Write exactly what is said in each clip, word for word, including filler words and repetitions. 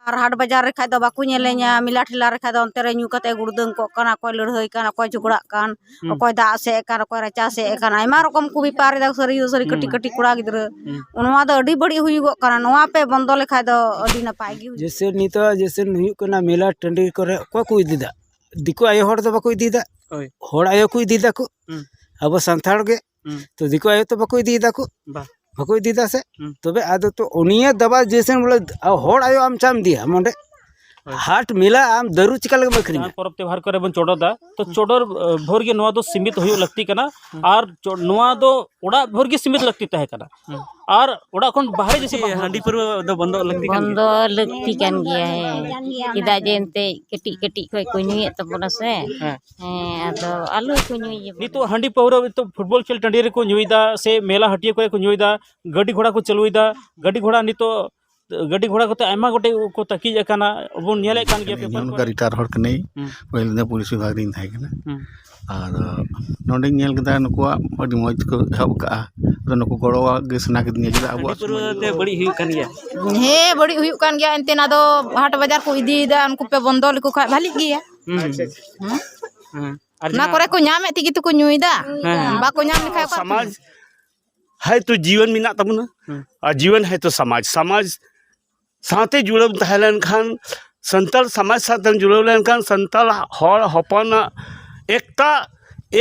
ᱟᱨ ᱦᱟᱴ ᱵᱟᱡᱟᱨ ᱨᱮ ᱠᱷᱟᱡ ᱫᱚ ᱵᱟᱠᱚ ᱧᱮᱞᱮᱧᱟ, ᱢᱮᱞᱟ ᱴᱷᱮᱞᱟ ᱨᱮ ᱠᱷᱟᱡ ᱫᱚ ᱚᱱᱛᱮ ᱨᱮ ᱧᱩ ᱠᱟᱛᱮ ᱜᱩᱲᱫᱟᱹᱝ ᱠᱚᱜ ᱠᱟᱱᱟ, ᱚᱠᱚᱭ ᱞᱟᱹᱲᱦᱟᱹᱭ ᱠᱟᱱ, ᱚᱠᱚᱭ ᱡᱷᱚᱜᱽᱲᱟᱜ ᱠᱟᱱ, ᱦᱩᱸ᱾ ᱚᱠᱚᱭ ᱫᱟᱜ ᱥᱮᱫ ᱠᱟᱱ, ᱚᱠᱚᱭ ᱨᱟᱪᱟ ᱥᱮᱫ ᱠᱟᱱ, ᱟᱭᱢᱟ ᱨᱚᱠᱚᱢ ᱠᱚ ᱵᱮᱯᱟᱨ ᱮᱫᱟ, ᱥᱟᱹᱨᱤ ᱥᱟᱹᱨᱤ ᱠᱟᱹᱴᱤᱡ ᱦᱩᱸ᱾ ᱠᱟᱹᱴᱤᱡ ᱠᱚᱲᱟ ᱜᱤᱫᱽᱨᱟᱹ᱾ ᱦᱩᱸ᱾ ᱱᱚᱣᱟ ᱫᱚ ᱟᱹᱰᱤ ᱵᱟᱹᱲᱤᱡ ᱦᱩᱭᱩᱜᱚᱜ ᱠᱟᱱᱟ, ᱱᱚᱣᱟ ᱯᱮ ᱵᱚᱱᱫᱚ ᱞᱮᱠᱷᱟᱡ ᱫᱚ ᱟᱹᱰᱤ ᱱᱟᱯᱟᱭ ᱜᱮ ᱦᱩᱭᱩᱜᱼᱟ᱾ ᱡᱮᱭᱥᱮ ᱱᱤᱛᱚᱜ ᱡᱮᱭᱥᱮ ᱦᱩᱭᱩᱜ ᱠᱟᱱᱟ, ᱢᱮᱞᱟ ᱴᱟᱺᱰᱤ ᱠᱚᱨᱮ ᱚᱠᱚᱭ ᱠᱚ ᱤᱫᱤᱭᱮᱫᱟ? ᱫᱤᱠᱩ ᱟᱭᱳ ᱦᱚᱲ ᱫᱚ ᱵᱟᱠᱚ ᱤᱫᱤᱭᱮᱫᱟ, ᱦᱳᱭ᱾ ᱦᱚᱲ ᱟᱭᱳ ᱠᱚ ᱤᱫᱤᱭᱮᱫᱟ ᱠᱚ, ᱦᱩᱸ᱾ ᱟᱵᱚ ᱥᱟᱱᱛᱟᱲ ᱜᱮ᱾ ᱦᱩᱸ᱾ ᱛᱚ ᱫᱤᱠᱩ ᱟᱭᱳ ᱛᱚ ᱵᱟᱠᱚ ᱤᱫᱤᱭᱮᱫᱟ ᱠᱚ, ᱵᱟ᱾ ᱵᱟᱠᱚ ᱤᱫᱤᱭᱮᱫᱟ ᱥᱮ? ᱦᱩᱸ᱾ ᱛᱚᱵᱮ ᱟᱫᱚ ᱛᱚ ᱩᱱᱤᱭᱟᱜ ᱫᱟᱵᱟ ᱡᱮᱭᱥᱮ ᱵᱚᱞᱮ, ᱦᱚᱲ ᱟᱭᱳ ᱟᱢ ᱪᱟᱢ ᱤᱫᱤᱭᱟ ᱢᱚᱸᱰᱮ? ᱦᱳᱭ᱾ ᱦᱟᱴ ᱢᱮᱞᱟ ᱟᱢ ᱫᱟᱹᱨᱩ ᱪᱤᱠᱟ ᱞᱮᱠᱟᱢ ᱟᱹᱠᱷᱨᱤᱧᱟ? ᱡᱟᱦᱟᱸ ᱯᱚᱨᱚᱵᱽ ᱛᱮᱣᱦᱟᱨ ᱠᱚᱨᱮ ᱵᱚᱱ ᱪᱚᱰᱚᱨ ᱫᱟ, ᱛᱚ ᱦᱩᱸ᱾ ᱪᱚᱰᱚᱨ, ᱟᱹ, ᱵᱷᱳᱨ ᱜᱮ ᱱᱚᱣᱟ ᱫᱚ ᱥᱤᱢᱤᱛ ᱦᱩᱭᱩᱜ ᱞᱟᱹᱠᱛᱤ ᱠᱟᱱᱟ᱾ ᱦᱩᱸ᱾ ᱟᱨ ᱪᱚ-, ᱱᱚᱣᱟ ᱫᱚ ᱚᱲᱟᱜ ᱵᱷᱳᱨ ᱜᱮ ᱥᱤᱢᱤᱛ ᱞᱟᱹᱠᱛᱤ ᱛᱟᱦᱮᱸ ᱠᱟᱱᱟ᱾ ᱦᱩᱸ᱾ ᱟᱨ ᱚᱲᱟᱜ ᱠᱷᱚᱱ ᱵᱟᱦᱨᱮ ᱡᱮᱭᱥᱮ ᱵᱟᱝ ᱦᱟᱺᱰᱤ ᱯᱟᱹᱨᱣᱟᱹ ᱫᱚ ᱵᱚᱱᱫᱚ ᱞᱟᱹᱠᱛᱤ ᱠᱟᱱ ᱜᱮᱭᱟ᱾ ᱵᱚᱱᱫᱚ ᱞᱟᱹᱠᱛᱤ ᱠᱟᱱ ᱜᱮᱭᱟ, ᱦᱮᱸ᱾ ᱪᱮᱫᱟᱜ ᱡᱮ ᱮᱱᱛᱮᱫ ᱠᱟᱹᱴᱤᱡ ᱠᱟᱹᱴᱤᱡ ᱠᱷᱚᱡ ᱠᱚ ᱧᱩᱭᱮᱫ ᱛᱟᱵᱚᱱᱟ ᱥᱮ᱾ ᱦᱮᱸ᱾ ᱦᱮᱸ, ᱟᱫᱚ ᱟᱞᱚ ᱠᱚ ᱧᱩᱭ ᱡᱮᱢᱚᱱ᱾ ᱱᱤᱛᱚᱜ ᱦᱟᱺᱰᱤ ᱯᱟᱹᱣᱨᱟᱹ ᱱᱤᱛᱚᱜ ᱯᱷᱩᱴᱵᱚᱞ ᱠᱷᱮᱞ ᱴᱟᱺᱰᱤ ᱨᱮᱠᱚ ᱧᱩᱭᱮᱫᱟ, ᱥᱮ ᱢᱮᱞᱟ ᱦᱟᱹᱴᱤᱭᱟᱹ ᱠᱚᱨᱮ ᱠᱚ ᱧᱩᱭᱮᱫᱟ, ᱜᱟᱹᱰᱤ ᱜᱷᱚᱲᱟ ᱠᱚ ᱪᱟᱹᱞᱩᱭᱮᱫᱟ, ᱜᱟᱹᱰᱤ ᱜᱷᱚᱲᱟ ᱱᱤᱛᱚᱜ ᱜᱟᱹᱰᱤ ᱜᱷᱚᱲᱟ ᱠᱚᱛᱮ ᱟᱭᱢᱟ ᱜᱚᱴᱮᱡ ᱠᱚ ᱛᱟᱹᱠᱤᱡ ᱟᱠᱟᱱᱟ, ᱵᱚᱱ ᱧᱮᱞᱮᱫ ᱠᱟᱱ ᱜᱮᱭᱟ ᱤᱧ ᱯᱮᱯᱟᱨ ᱦᱚᱸ ᱱᱚᱝᱠᱟ ᱠᱚᱨᱮ᱾ ᱨᱤᱴᱟᱭᱟᱨ ᱦᱚᱲ ᱠᱟᱹᱱᱟᱹᱧ᱾ ᱦᱩᱸ᱾ ᱯᱟᱹᱦᱤᱞ ᱫᱚ ᱯᱩᱞᱤᱥ ᱵᱤᱵᱷᱟᱜᱽ ᱨᱤᱧ ᱛᱟᱦᱮᱸ ᱠᱟᱱᱟ᱾ ᱦᱩᱸ᱾ ᱟᱫᱚ ᱱᱚᱰᱮᱧ ᱧᱮᱞ ᱠᱮᱫᱟ, ᱱᱩᱠᱩᱣᱟᱜ ᱟᱹᱰᱤ ᱢᱚᱡᱽ ᱠᱚ ᱮᱦᱚᱵ ᱠᱟᱜᱼᱟ᱾ ᱟᱫᱚ ᱱᱩᱠᱩ ᱜᱚᱲᱚᱣᱟᱜ ᱜᱮ ᱥᱟᱱᱟ ᱠᱤᱫᱤᱧᱟ, ᱪᱮᱫᱟᱜ ᱟᱵᱚᱣᱟᱜ ᱦᱟᱺᱰᱤ ᱯᱟᱹᱣᱨᱟᱹ ᱥᱚᱢᱟᱡᱽ ᱛᱮ ᱨᱮᱫᱚ ᱵᱟᱹᱲᱤᱡ ᱦᱩᱭᱩᱜ ᱠᱟᱱ ᱜᱮᱭᱟ᱾ ᱦᱮᱸ, ᱵᱟᱹᱲᱤᱡ ᱦᱩᱭᱩᱜ ᱠᱟᱱ ᱜᱮᱭᱟ᱾ ᱮᱱᱛᱮ ᱚᱱᱟ ᱫᱚ ᱦᱟᱴ ᱵᱟᱡᱟᱨ ᱠᱚ ᱤᱫᱤᱭᱮᱫᱟ, ᱩᱱᱠᱩ ᱯᱮ ᱵᱚᱱᱫᱚ ᱞᱮᱠᱚ ᱠᱷᱟᱡ ᱵᱷᱟᱞᱤᱜ ᱜᱮᱭᱟ᱾ ᱦᱩᱸ᱾ ᱦᱮᱸ? ᱦᱮᱸ᱾ ᱟᱨ ᱚᱱᱟ ᱡᱟᱦᱟᱸ ᱠᱚᱨᱮ ᱠᱚ ᱧᱟᱢᱮᱫ ᱛᱮᱜᱮ ᱛᱚ ᱠᱚ ᱧᱩᱭᱮᱫᱟ᱾ ᱦᱮᱸ, ᱦᱮᱸ᱾ ᱵᱟᱠᱚ ᱧᱟᱢ ᱞᱮᱠᱷᱟᱡ ᱚᱠᱟ ᱥᱚᱢᱟᱡᱽ ᱠᱷᱚᱱ? ᱦᱮᱸ ᱛᱚ ᱡᱤᱭᱚᱱ ᱢᱮᱱᱟᱜ ᱛᱟᱵᱚᱱᱟ᱾ ᱦᱩᱸ᱾ ᱟᱨ ᱡᱤᱭᱚᱱ ᱦᱮᱸ ᱛᱚ ᱥᱚᱢᱟᱡᱽ, ᱥᱚᱢᱟᱡᱽ ᱥᱟᱶᱛᱮ ᱡᱩᱲᱟᱹᱣ ᱛᱟᱦᱮᱸ ᱞᱮᱱᱠᱷᱟᱱ, ᱥᱟᱱᱛᱟᱲ ᱥᱚᱢᱟᱡᱽ ᱥᱟᱶᱛᱮᱢ ᱡᱩᱲᱟᱹᱣ ᱞᱮᱱᱠᱷᱟᱱ, ᱥᱟᱱᱛᱟᱲ ᱦᱚᱲ ᱦᱚᱯᱚᱱᱟᱜ ᱮᱠᱛᱟ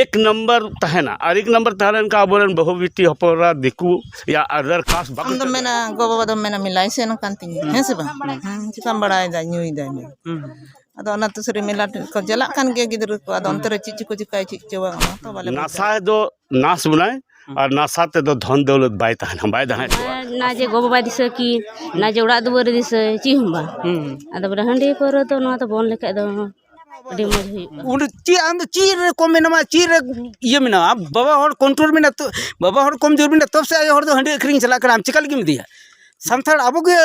ᱮᱠ ᱱᱟᱢᱵᱟᱨ ᱛᱟᱦᱮᱱᱟ᱾ ᱟᱨ ᱮᱠ ᱱᱟᱢᱵᱟᱨ ᱛᱟᱦᱮᱸ ᱞᱮᱱᱠᱷᱟᱱ ᱟᱵᱚᱨᱮᱱ ᱵᱟᱹᱦᱩ ᱵᱤᱴᱤ ᱦᱚᱯᱚᱱ ᱮᱨᱟ ᱫᱤᱠᱩ ᱭᱟ other caste ᱵᱟᱠᱚ ᱟᱢ ᱫᱚᱢ ᱪᱟᱹᱞᱩᱭᱟ᱾ ᱢᱮᱱᱟ, ᱜᱚ ᱵᱟᱵᱟ ᱫᱚᱢ ᱢᱮᱱᱟ, "ᱢᱮᱞᱟᱭ ᱥᱮᱱ ᱟᱠᱟᱱ ᱛᱤᱧᱟᱹ", ᱦᱩᱸ᱾ ᱦᱮᱸ ᱥᱮ ᱵᱟᱝ? ᱦᱩᱸ᱾ ᱦᱩᱸ, ᱪᱤᱠᱟᱢ ᱵᱟᱲᱟᱭᱮᱫᱟ, ᱧᱩᱭᱮᱫᱟᱭ ᱢᱮ᱾ ᱦᱩᱸ᱾ ᱟᱫᱚ ᱚᱱᱟ ᱛᱮ ᱥᱟᱹᱨᱤ ᱢᱮᱞᱟ ᱴᱷᱮᱱ ᱠᱚ ᱪᱟᱞᱟᱜ ᱠᱟᱱ ᱜᱮᱭᱟ ᱜᱤᱫᱽᱨᱟᱹ ᱠᱚ, ᱟᱫᱚ ᱦᱩᱸ᱾ ᱚᱱᱛᱮ ᱨᱮ ᱪᱮᱫ ᱪᱚᱠᱚ ᱪᱤᱠᱟᱹᱭᱟ, ᱪᱮᱫ ᱪᱚ ᱵᱟᱝ, ᱚᱱᱟ ᱛᱚ ᱵᱟᱞᱮ ᱵᱩᱡᱽ ᱱᱟᱥᱟ ᱫᱟᱲᱮᱭᱟᱜ ᱫᱚ ᱱᱟᱥ ᱵᱚᱱᱟᱭ, ᱦᱩᱸ᱾ ᱟᱨ ᱱᱟᱥᱟ ᱛᱮᱫᱚ ᱫᱷᱚᱱ ᱫᱟᱹᱣᱞᱟᱹᱛ ᱵᱟᱭ ᱛᱟᱦᱮᱱᱟ, ᱵᱟᱭ ᱛᱟᱦᱮᱸ ᱦᱚᱪᱚᱣᱟᱜᱼᱟ᱾ ᱱᱟ ᱡᱮ ᱜᱚ ᱵᱟᱵᱟ ᱫᱤᱥᱟᱹ ᱠᱤ, ᱱᱟ ᱡᱮ ᱚᱲᱟᱜ ᱫᱩᱣᱟᱹᱨ ᱫᱤᱥᱟᱹ, ᱪᱮᱫ ᱦᱚᱸ ᱵᱟᱝ᱾ ᱦᱩᱸ᱾ ᱟᱫᱚ ᱵᱚᱞᱮ ᱦᱟᱺᱰᱤ ᱯᱟᱹᱣᱨᱟᱹ ᱫᱚ ᱱᱚᱣᱟ ᱫᱚ ᱵᱚᱱᱫᱽ ᱞᱮᱠᱷᱟᱡ ᱫᱚ ᱟᱹᱰᱤ ᱢᱚᱡᱽ ᱦᱩᱭᱩᱜᱼᱟ᱾ ᱚᱸᱰᱮ ᱪᱮᱫ, ᱟᱢ ᱫᱚ ᱪᱮᱫ ᱨᱮ ᱠᱚᱢ ᱢᱮᱱᱟᱢᱟ, ᱪᱮᱫ ᱨᱮ ᱤᱭᱟᱹ ᱢᱮᱱᱟᱢᱟ? ᱟᱢ ᱵᱟᱵᱟ ᱦᱚᱲ ᱠᱚᱱᱴᱨᱳᱞ ᱢᱮᱱᱟᱜ ᱛᱚ, ᱵᱟᱵᱟ ᱦᱚᱲ ᱠᱚᱢ ᱡᱳᱨ ᱢᱮᱱᱟᱜ ᱛᱚᱵᱮ ᱥᱮ ᱟᱭᱳ ᱦᱚᱲ ᱫᱚ ᱦᱟᱺᱰᱤ ᱟᱹᱠᱷᱨᱤᱧ ᱪᱟᱞᱟᱜ ᱠᱟᱱᱟ, ᱟᱢ ᱪᱮᱠᱟ ᱞᱟᱹᱜᱤᱫ ᱮᱢ ᱤᱫᱤᱭᱟ? ᱥᱟᱱᱛᱟᱲ ᱟᱵᱚ ᱜᱮ,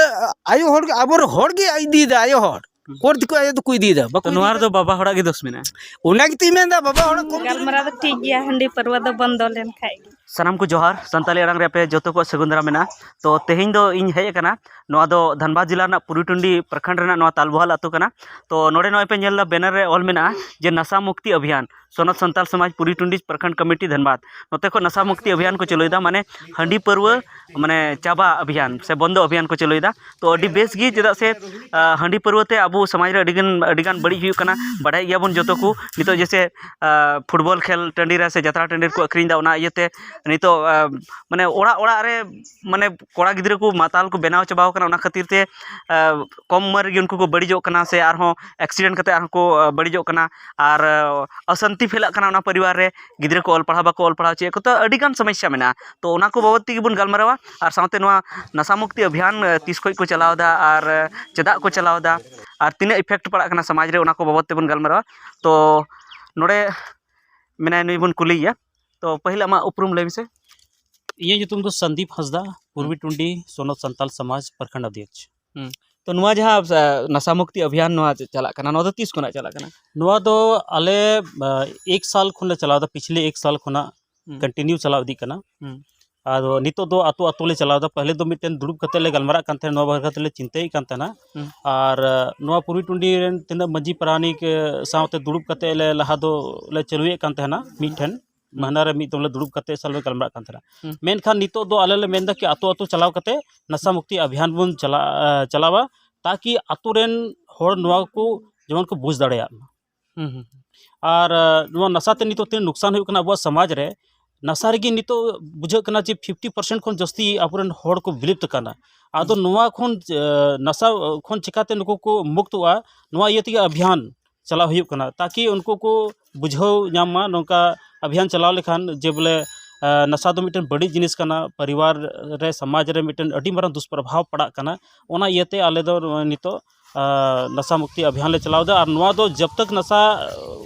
ᱟᱭᱳ ᱦᱚᱲ ᱜᱮ, ᱟᱵᱚ ᱦᱚᱲ ᱜᱮ ᱤᱫᱤᱭᱮᱫᱟ ᱟᱭᱳ ᱦᱚᱲ᱾ ᱦᱩᱸ᱾ ᱠᱳᱨᱴ ᱛᱮᱠᱚ ᱟᱭᱳ ᱫᱚᱠᱚ ᱤᱫᱤᱭᱮᱫᱟ, ᱵᱟᱠᱚ ᱛᱚ ᱱᱚᱣᱟ ᱤᱫᱤᱭᱮᱫᱟ᱾ ᱨᱮᱫᱚ ᱵᱟᱵᱟ ᱦᱚᱲᱟᱜ ᱜᱮ ᱫᱳᱥ ᱢᱮᱱᱟᱜᱼᱟ᱾ ᱚᱱᱟ ᱜᱮᱛᱚᱧ ᱢᱮᱱᱫᱟ, ᱵᱟᱵᱟ ᱦᱚᱲ ᱠᱚᱢ ᱡᱳᱨ ᱜᱟᱞᱢᱟᱨᱟᱣ ᱫᱚ ᱴᱷᱤᱠ ᱜᱮᱭᱟ, ᱦᱟᱺᱰᱤ ᱯᱟᱹᱨᱣᱟᱹ ᱫᱚ ᱵᱚᱱᱫᱚ ᱞᱮᱱ ᱠᱷᱟᱡ ᱜᱮ᱾ ᱥᱟᱱᱟᱢ ᱠᱚ ᱡᱚᱦᱟᱨ, ᱥᱟᱱᱛᱟᱞᱤ ᱟᱲᱟᱝ ᱨᱮ ᱟᱯᱮ ᱡᱚᱛᱚ ᱠᱚᱣᱟᱜ ᱥᱟᱹᱜᱩᱱ ᱫᱟᱨᱟᱢ ᱢᱮᱱᱟᱜᱼᱟ᱾ ᱛᱚ, ᱛᱮᱦᱮᱧ ᱫᱚ ᱤᱧ ᱦᱮᱡ ᱟᱠᱟᱱᱟ ᱱᱚᱣᱟ ᱫᱚ ᱫᱷᱟᱱᱵᱟᱫᱽ ᱡᱮᱞᱟ ᱨᱮᱱᱟᱜ ᱯᱩᱨᱤᱴᱩᱱᱰᱤ ᱯᱨᱚᱠᱷᱚᱸᱰ ᱨᱮᱱᱟᱜ ᱱᱚᱣᱟ ᱛᱟᱞᱵᱚᱦᱟᱞ ᱟᱹᱛᱩ ᱠᱟᱱᱟ᱾ ᱛᱚ, ᱱᱚᱰᱮ ᱱᱚᱜᱼᱚᱭ ᱯᱮ ᱧᱮᱞ ᱮᱫᱟ, ᱵᱮᱱᱟᱨ ᱨᱮ ᱚᱞ ᱢᱮᱱᱟᱜᱼᱟ ᱡᱮ ᱱᱟᱥᱟ ᱢᱩᱠᱛᱤ ᱚᱵᱷᱤᱭᱟᱱ, ᱥᱚᱱᱚᱛ ᱥᱟᱱᱛᱟᱞ ᱥᱚᱢᱟᱡᱽ ᱯᱩᱨᱤᱴᱩᱱᱰᱤ ᱯᱨᱚᱠᱷᱚᱸᱰ ᱠᱚᱢᱤᱴᱤ ᱫᱷᱟᱱᱵᱟᱫᱽ᱾ ᱱᱚᱛᱮ ᱠᱷᱚᱱ ᱱᱟᱥᱟ ᱢᱩᱠᱛᱤ ᱚᱵᱷᱤᱭᱟᱱ ᱠᱚ ᱪᱟᱹᱞᱩᱭᱮᱫᱟ, ᱢᱟᱱᱮ ᱦᱟᱺᱰᱤ ᱯᱟᱹᱨᱣᱟᱹ ᱢᱟᱱᱮ ᱪᱟᱵᱟ ᱚᱵᱷᱤᱭᱟᱱ ᱥᱮ ᱵᱚᱱᱫᱚ ᱚᱵᱷᱤᱭᱟᱱ ᱠᱚ ᱪᱟᱹᱞᱩᱭᱮᱫᱟ᱾ ᱛᱚ, ᱟᱹᱰᱤ ᱵᱮᱥ ᱜᱮ, ᱪᱮᱫᱟᱜ ᱥᱮ ᱟᱸ, ᱦᱟᱺᱰᱤ ᱯᱟᱹᱨᱣᱟᱹ ᱛᱮ ᱟᱵᱚ ᱥᱚᱢᱟᱡᱽ ᱨᱮ ᱟᱹᱰᱤᱜᱟᱱ, ᱟᱹᱰᱤᱜᱟᱱ ᱵᱟᱹᱲᱤᱡ ᱦᱩᱭᱩᱜ ᱠᱟᱱᱟ᱾ ᱵᱟᱰᱟᱭ ᱜᱮᱭᱟᱵᱚᱱ ᱡᱚᱛᱚ ᱠᱚ, ᱱᱤᱛᱚᱜ ᱡᱮᱭᱥᱮ, ᱟᱸ, ᱯᱷᱩᱴᱵᱚᱞ ᱠᱷᱮᱞ ᱴᱟᱺᱰᱤ ᱨᱮ ᱥᱮ ᱡᱟᱛᱨᱟ ᱴᱟᱺᱰᱤ ᱨᱮᱠᱚ ᱟᱹᱠᱷᱨᱤᱧ ᱮᱫᱟ, ᱚᱱᱟ ᱤᱭᱟᱹᱛᱮ ᱱᱤᱛᱚᱜ, ᱟᱸ, ᱢᱟᱱᱮ ᱚᱲᱟᱜ ᱚᱲᱟᱜ ᱨᱮ ᱢᱟᱱᱮ ᱠᱚᱲᱟ ᱜᱤᱫᱽᱨᱟᱹ ᱠᱚ ᱢᱟᱛᱟᱞ ᱠᱚ ᱵᱮᱱᱟᱣ ᱪᱟᱵᱟᱣ ᱠᱟᱱᱟ᱾ ᱚᱱᱟ ᱠᱷᱟᱹᱛᱤᱨ ᱛᱮ, ᱟᱸ, ᱠᱚᱢ ᱩᱢᱮᱨ ᱨᱮᱜᱮ ᱩᱱᱠᱩ ᱠᱚ ᱵᱟᱹᱲᱤᱡᱚᱜ ᱠᱟᱱᱟ ᱥᱮ ᱟᱨᱦᱚᱸ ᱮᱠᱥᱤᱰᱮᱱᱴ ᱠᱟᱛᱮ ᱟᱨᱦᱚᱸ ᱠᱚ, ᱟᱸ, ᱵᱟᱹᱲᱤᱡᱚᱜ ᱠᱟᱱᱟ᱾ ᱟᱨ, ᱟᱸ, ᱚᱥᱟᱱᱛᱤ ᱯᱷᱮᱞᱟᱜ ᱠᱟᱱᱟ ᱚᱱᱟ ᱯᱚᱨᱤᱵᱟᱨ ᱨᱮ, ᱜᱤᱫᱽᱨᱟᱹ ᱠᱚ ᱚᱞ ᱯᱟᱲᱦᱟᱣ ᱵᱟᱠᱚ ᱚᱞ ᱯᱟᱲᱦᱟᱣ ᱦᱚᱪᱚᱭᱮᱫ ᱠᱚ᱾ ᱛᱚ, ᱟᱹᱰᱤᱜᱟᱱ ᱥᱚᱢᱚᱥᱥᱟ ᱢᱮᱱᱟᱜᱼᱟ᱾ ᱛᱚ, ᱚᱱᱟ ᱠᱚ ᱵᱟᱵᱚᱫ ᱛᱮᱜᱮ ᱵᱚᱱ ᱜᱟᱞᱢᱟᱨᱟᱣᱟ᱾ ᱟᱨ ᱥᱟᱶᱛᱮ ᱱᱚᱣᱟ ᱱᱟᱥᱟ ᱢᱩᱠᱛᱤ ᱚᱵᱷᱤᱭᱟᱱ, ᱟᱸ, ᱛᱤᱥ ᱠᱷᱚᱱ ᱠᱚ ᱪᱟᱞᱟᱣ ᱮᱫᱟ ᱟᱨ, ᱟᱸ, ᱪᱮᱫᱟᱜ ᱠᱚ ᱪᱟᱞᱟᱣ ᱮᱫᱟ ᱟᱨ ᱛᱤᱱᱟᱹᱜ ᱤᱯᱷᱮᱠᱴ ᱯᱟᱲᱟᱜ ᱠᱟᱱᱟ ᱥᱚᱢᱟᱡᱽ ᱨᱮ, ᱚᱱᱟ ᱠᱚ ᱵᱟᱵᱚᱫ ᱛᱮᱵᱚᱱ ᱜᱟᱞᱢᱟᱨᱟᱣᱟ᱾ ᱛᱚ, ᱱᱚᱰᱮ ᱢᱮᱱᱟᱭᱟ, ᱱᱩᱭ ᱵᱚᱱ ᱠᱩᱞᱤᱭᱮᱭᱟ᱾ ᱛᱚ, ᱯᱟᱹᱦᱤᱞ ᱟᱢᱟᱜ ᱩᱯᱨᱩᱢ ᱞᱟᱹᱭ ᱢᱮᱥᱮ᱾ ᱤᱧᱟᱹᱜ ᱧᱩᱛᱩᱢ ᱫᱚ ᱥᱚᱱᱫᱤᱯ ᱦᱟᱸᱥᱫᱟ, ᱯᱩᱨᱵᱤ ᱦᱩᱸ᱾ ᱴᱩᱱᱰᱤ, ᱥᱚᱱᱚᱛ ᱥᱟᱱᱛᱟᱞ ᱥᱚᱢᱟᱡᱽ ᱯᱨᱚᱠᱷᱚᱸᱰ ᱚᱫᱷᱭᱚᱠᱷ᱾ ᱦᱩᱸ᱾ ᱛᱚ, ᱱᱚᱣᱟ ᱡᱟᱦᱟᱸ, ᱟᱸ, ᱱᱟᱥᱟ ᱢᱩᱠᱛᱤ ᱚᱵᱷᱤᱭᱟᱱ ᱱᱚᱣᱟ ᱪᱟᱞᱟᱜ ᱠᱟᱱᱟ, ᱱᱚᱣᱟ ᱫᱚ ᱛᱤᱥ ᱠᱷᱚᱱᱟᱜ ᱪᱟᱞᱟᱜ ᱠᱟᱱᱟ? ᱱᱚᱣᱟ ᱫᱚ ᱟᱞᱮ, ᱟᱸ, ᱮᱠ ᱥᱟᱞ ᱠᱷᱚᱱ ᱞᱮ ᱪᱟᱞᱟᱣ ᱮᱫᱟ, ᱯᱤᱪᱷᱞᱮ ᱮᱠ ᱥᱟᱞ ᱠᱷᱚᱱᱟᱜ ᱦᱩᱸ᱾ ᱠᱚᱱᱴᱤᱱᱤᱭᱩ ᱪᱟᱞᱟᱣ ᱤᱫᱤᱜ ᱠᱟᱱᱟ᱾ ᱦᱩᱸ᱾ ᱟᱫᱚ ᱱᱤᱛᱚᱜ ᱫᱚ ᱟᱛᱳ ᱟᱛᱳ ᱞᱮ ᱪᱟᱞᱟᱣ ᱮᱫᱟ᱾ ᱯᱟᱦᱞᱮ ᱫᱚ ᱢᱤᱫᱴᱮᱱ ᱫᱩᱲᱩᱵ ᱠᱟᱛᱮ ᱞᱮ ᱜᱟᱞᱢᱟᱨᱟᱜ ᱠᱟᱱ ᱛᱟᱦᱮᱸᱱᱟ, ᱱᱚᱣᱟ ᱵᱟᱠᱷᱨᱟ ᱛᱮᱞᱮ ᱪᱤᱱᱛᱟᱹᱭᱮᱫ ᱠᱟᱱ ᱛᱟᱦᱮᱸᱱᱟ᱾ ᱦᱩᱸ᱾ ᱟᱨ, ᱟᱸ, ᱱᱚᱣᱟ ᱯᱩᱨᱵᱤ ᱴᱩᱱᱰᱤ ᱨᱮᱱ ᱛᱤᱱᱟᱹᱜ ᱢᱟᱹᱡᱷᱤ ᱯᱟᱨᱟᱱᱤᱠ, ᱟᱸ, ᱥᱟᱶᱛᱮ ᱫᱩᱲᱩᱵ ᱠᱟᱛᱮ ᱞᱮ ᱞᱟᱦᱟ ᱫᱚ ᱞᱮ ᱪᱟᱹᱞᱩᱭᱮᱫ ᱠᱟᱱ ᱛᱟᱦᱮᱸᱱᱟ ᱢᱤᱫᱴᱷᱮᱱ᱾ ᱦᱩᱸ᱾ ᱢᱟᱦᱱᱟ ᱨᱮ ᱢᱤᱫ ᱫᱚᱢ ᱞᱮ ᱫᱩᱲᱩᱵ ᱠᱟᱛᱮ ᱥᱟᱞ ᱞᱮ ᱜᱟᱞᱢᱟᱨᱟᱜ ᱠᱟᱱ ᱛᱟᱦᱮᱸᱱᱟ᱾ ᱦᱩᱸ᱾ ᱢᱮᱱᱠᱷᱟᱱ ᱱᱤᱛᱚᱜ ᱫᱚ ᱟᱞᱮ ᱞᱮ ᱢᱮᱱ ᱮᱫᱟ ᱠᱤ ᱟᱛᱳ ᱟᱛᱳ ᱪᱟᱞᱟᱣ ᱠᱟᱛᱮ ᱱᱟᱥᱟ ᱢᱩᱠᱛᱤ ᱚᱵᱷᱤᱭᱟᱱ ᱵᱚᱱ ᱪᱟᱞᱟ-, ᱟᱸ, ᱪᱟᱞᱟᱣᱟ, ᱛᱟᱠᱤ ᱟᱛᱳ ᱨᱮᱱ ᱦᱚᱲ ᱱᱚᱣᱟ ᱠᱚ ᱡᱮᱢᱚᱱ ᱠᱚ ᱵᱩᱡᱽ ᱫᱟᱲᱮᱭᱟᱜ ᱢᱟ᱾ ᱦᱩᱸ, ᱦᱩᱸ, ᱦᱩᱸ᱾ ᱟᱨ, ᱟᱸ, ᱱᱚᱣᱟ ᱱᱟᱥᱟ ᱛᱮ ᱱᱤᱛᱚᱜ ᱛᱤᱱᱟᱹᱜ ᱱᱩᱠᱥᱟᱱ ᱦᱩᱭᱩᱜ ᱠᱟᱱᱟ ᱟᱵᱚᱣᱟᱜ ᱥᱚᱢᱟᱡᱽ ᱨᱮ, ᱱᱟᱥᱟ ᱨᱮᱜᱮ ᱱᱤᱛᱚᱜ ᱵᱩᱡᱷᱟᱹᱜ ᱠᱟᱱᱟ ᱡᱮ ᱯᱷᱤᱯᱴᱤ ᱯᱟᱨᱥᱮᱱᱴ ᱠᱷᱚᱱ ᱡᱟᱹᱥᱛᱤ ᱟᱵᱚᱨᱮᱱ ᱦᱚᱲ ᱠᱚ ᱵᱤᱞᱤᱯᱛ ᱠᱟᱱᱟ᱾ ᱟᱫᱚ ᱦᱩᱸ᱾ ᱱᱚᱣᱟ ᱠᱷᱚᱱ, ᱟᱸ, ᱱᱟᱥᱟ ᱠᱷᱚᱱ ᱪᱤᱠᱟᱛᱮ ᱱᱩᱠᱩ ᱠᱚ ᱢᱩᱠᱛᱚᱜᱼᱟ, ᱱᱚᱣᱟ ᱤᱭᱟᱹ ᱛᱮᱜᱮ ᱚᱵᱷᱤᱭᱟᱱ ᱪᱟᱞᱟᱣ ᱦᱩᱭᱩᱜ ᱠᱟᱱᱟ, ᱛᱟᱠᱤ ᱩᱱᱠᱩ ᱠᱚ ᱵᱩᱡᱷᱟᱹᱣ ᱧᱟᱢ ᱢᱟ᱾ ᱱᱚᱝᱠᱟ ᱚᱵᱷᱤᱭᱟᱱ ᱪᱟᱞᱟᱣ ᱞᱮᱠᱷᱟᱱ ᱡᱮ ᱵᱚᱞᱮ, ᱟᱸ, ᱱᱟᱥᱟ ᱫᱚ ᱢᱤᱫᱴᱮᱱ ᱵᱟᱹᱲᱤᱡ ᱡᱤᱱᱤᱥ ᱠᱟᱱᱟ, ᱯᱚᱨᱤᱵᱟᱨ ᱨᱮ, ᱥᱚᱢᱟᱡᱽ ᱨᱮ ᱢᱤᱫᱴᱮᱱ ᱟᱹᱰᱤ ᱢᱟᱨᱟᱝ ᱫᱩᱥᱯᱨᱚᱵᱷᱟᱵᱽ ᱯᱟᱲᱟᱜ ᱠᱟᱱᱟ᱾ ᱚᱱᱟ ᱤᱭᱟᱹᱛᱮ ᱟᱞᱮ ᱫᱚ ᱱᱚᱜᱼᱚᱭ ᱱᱤᱛᱚᱜ, ᱟᱸ, ᱱᱟᱥᱟ ᱢᱩᱠᱛᱤ ᱚᱵᱷᱤᱭᱟᱱ ᱞᱮ ᱪᱟᱞᱟᱣ ᱮᱫᱟ᱾ ᱟᱨ ᱱᱚᱣᱟ ᱫᱚ ᱡᱟᱵ ᱛᱟᱠ ᱱᱟᱥᱟ,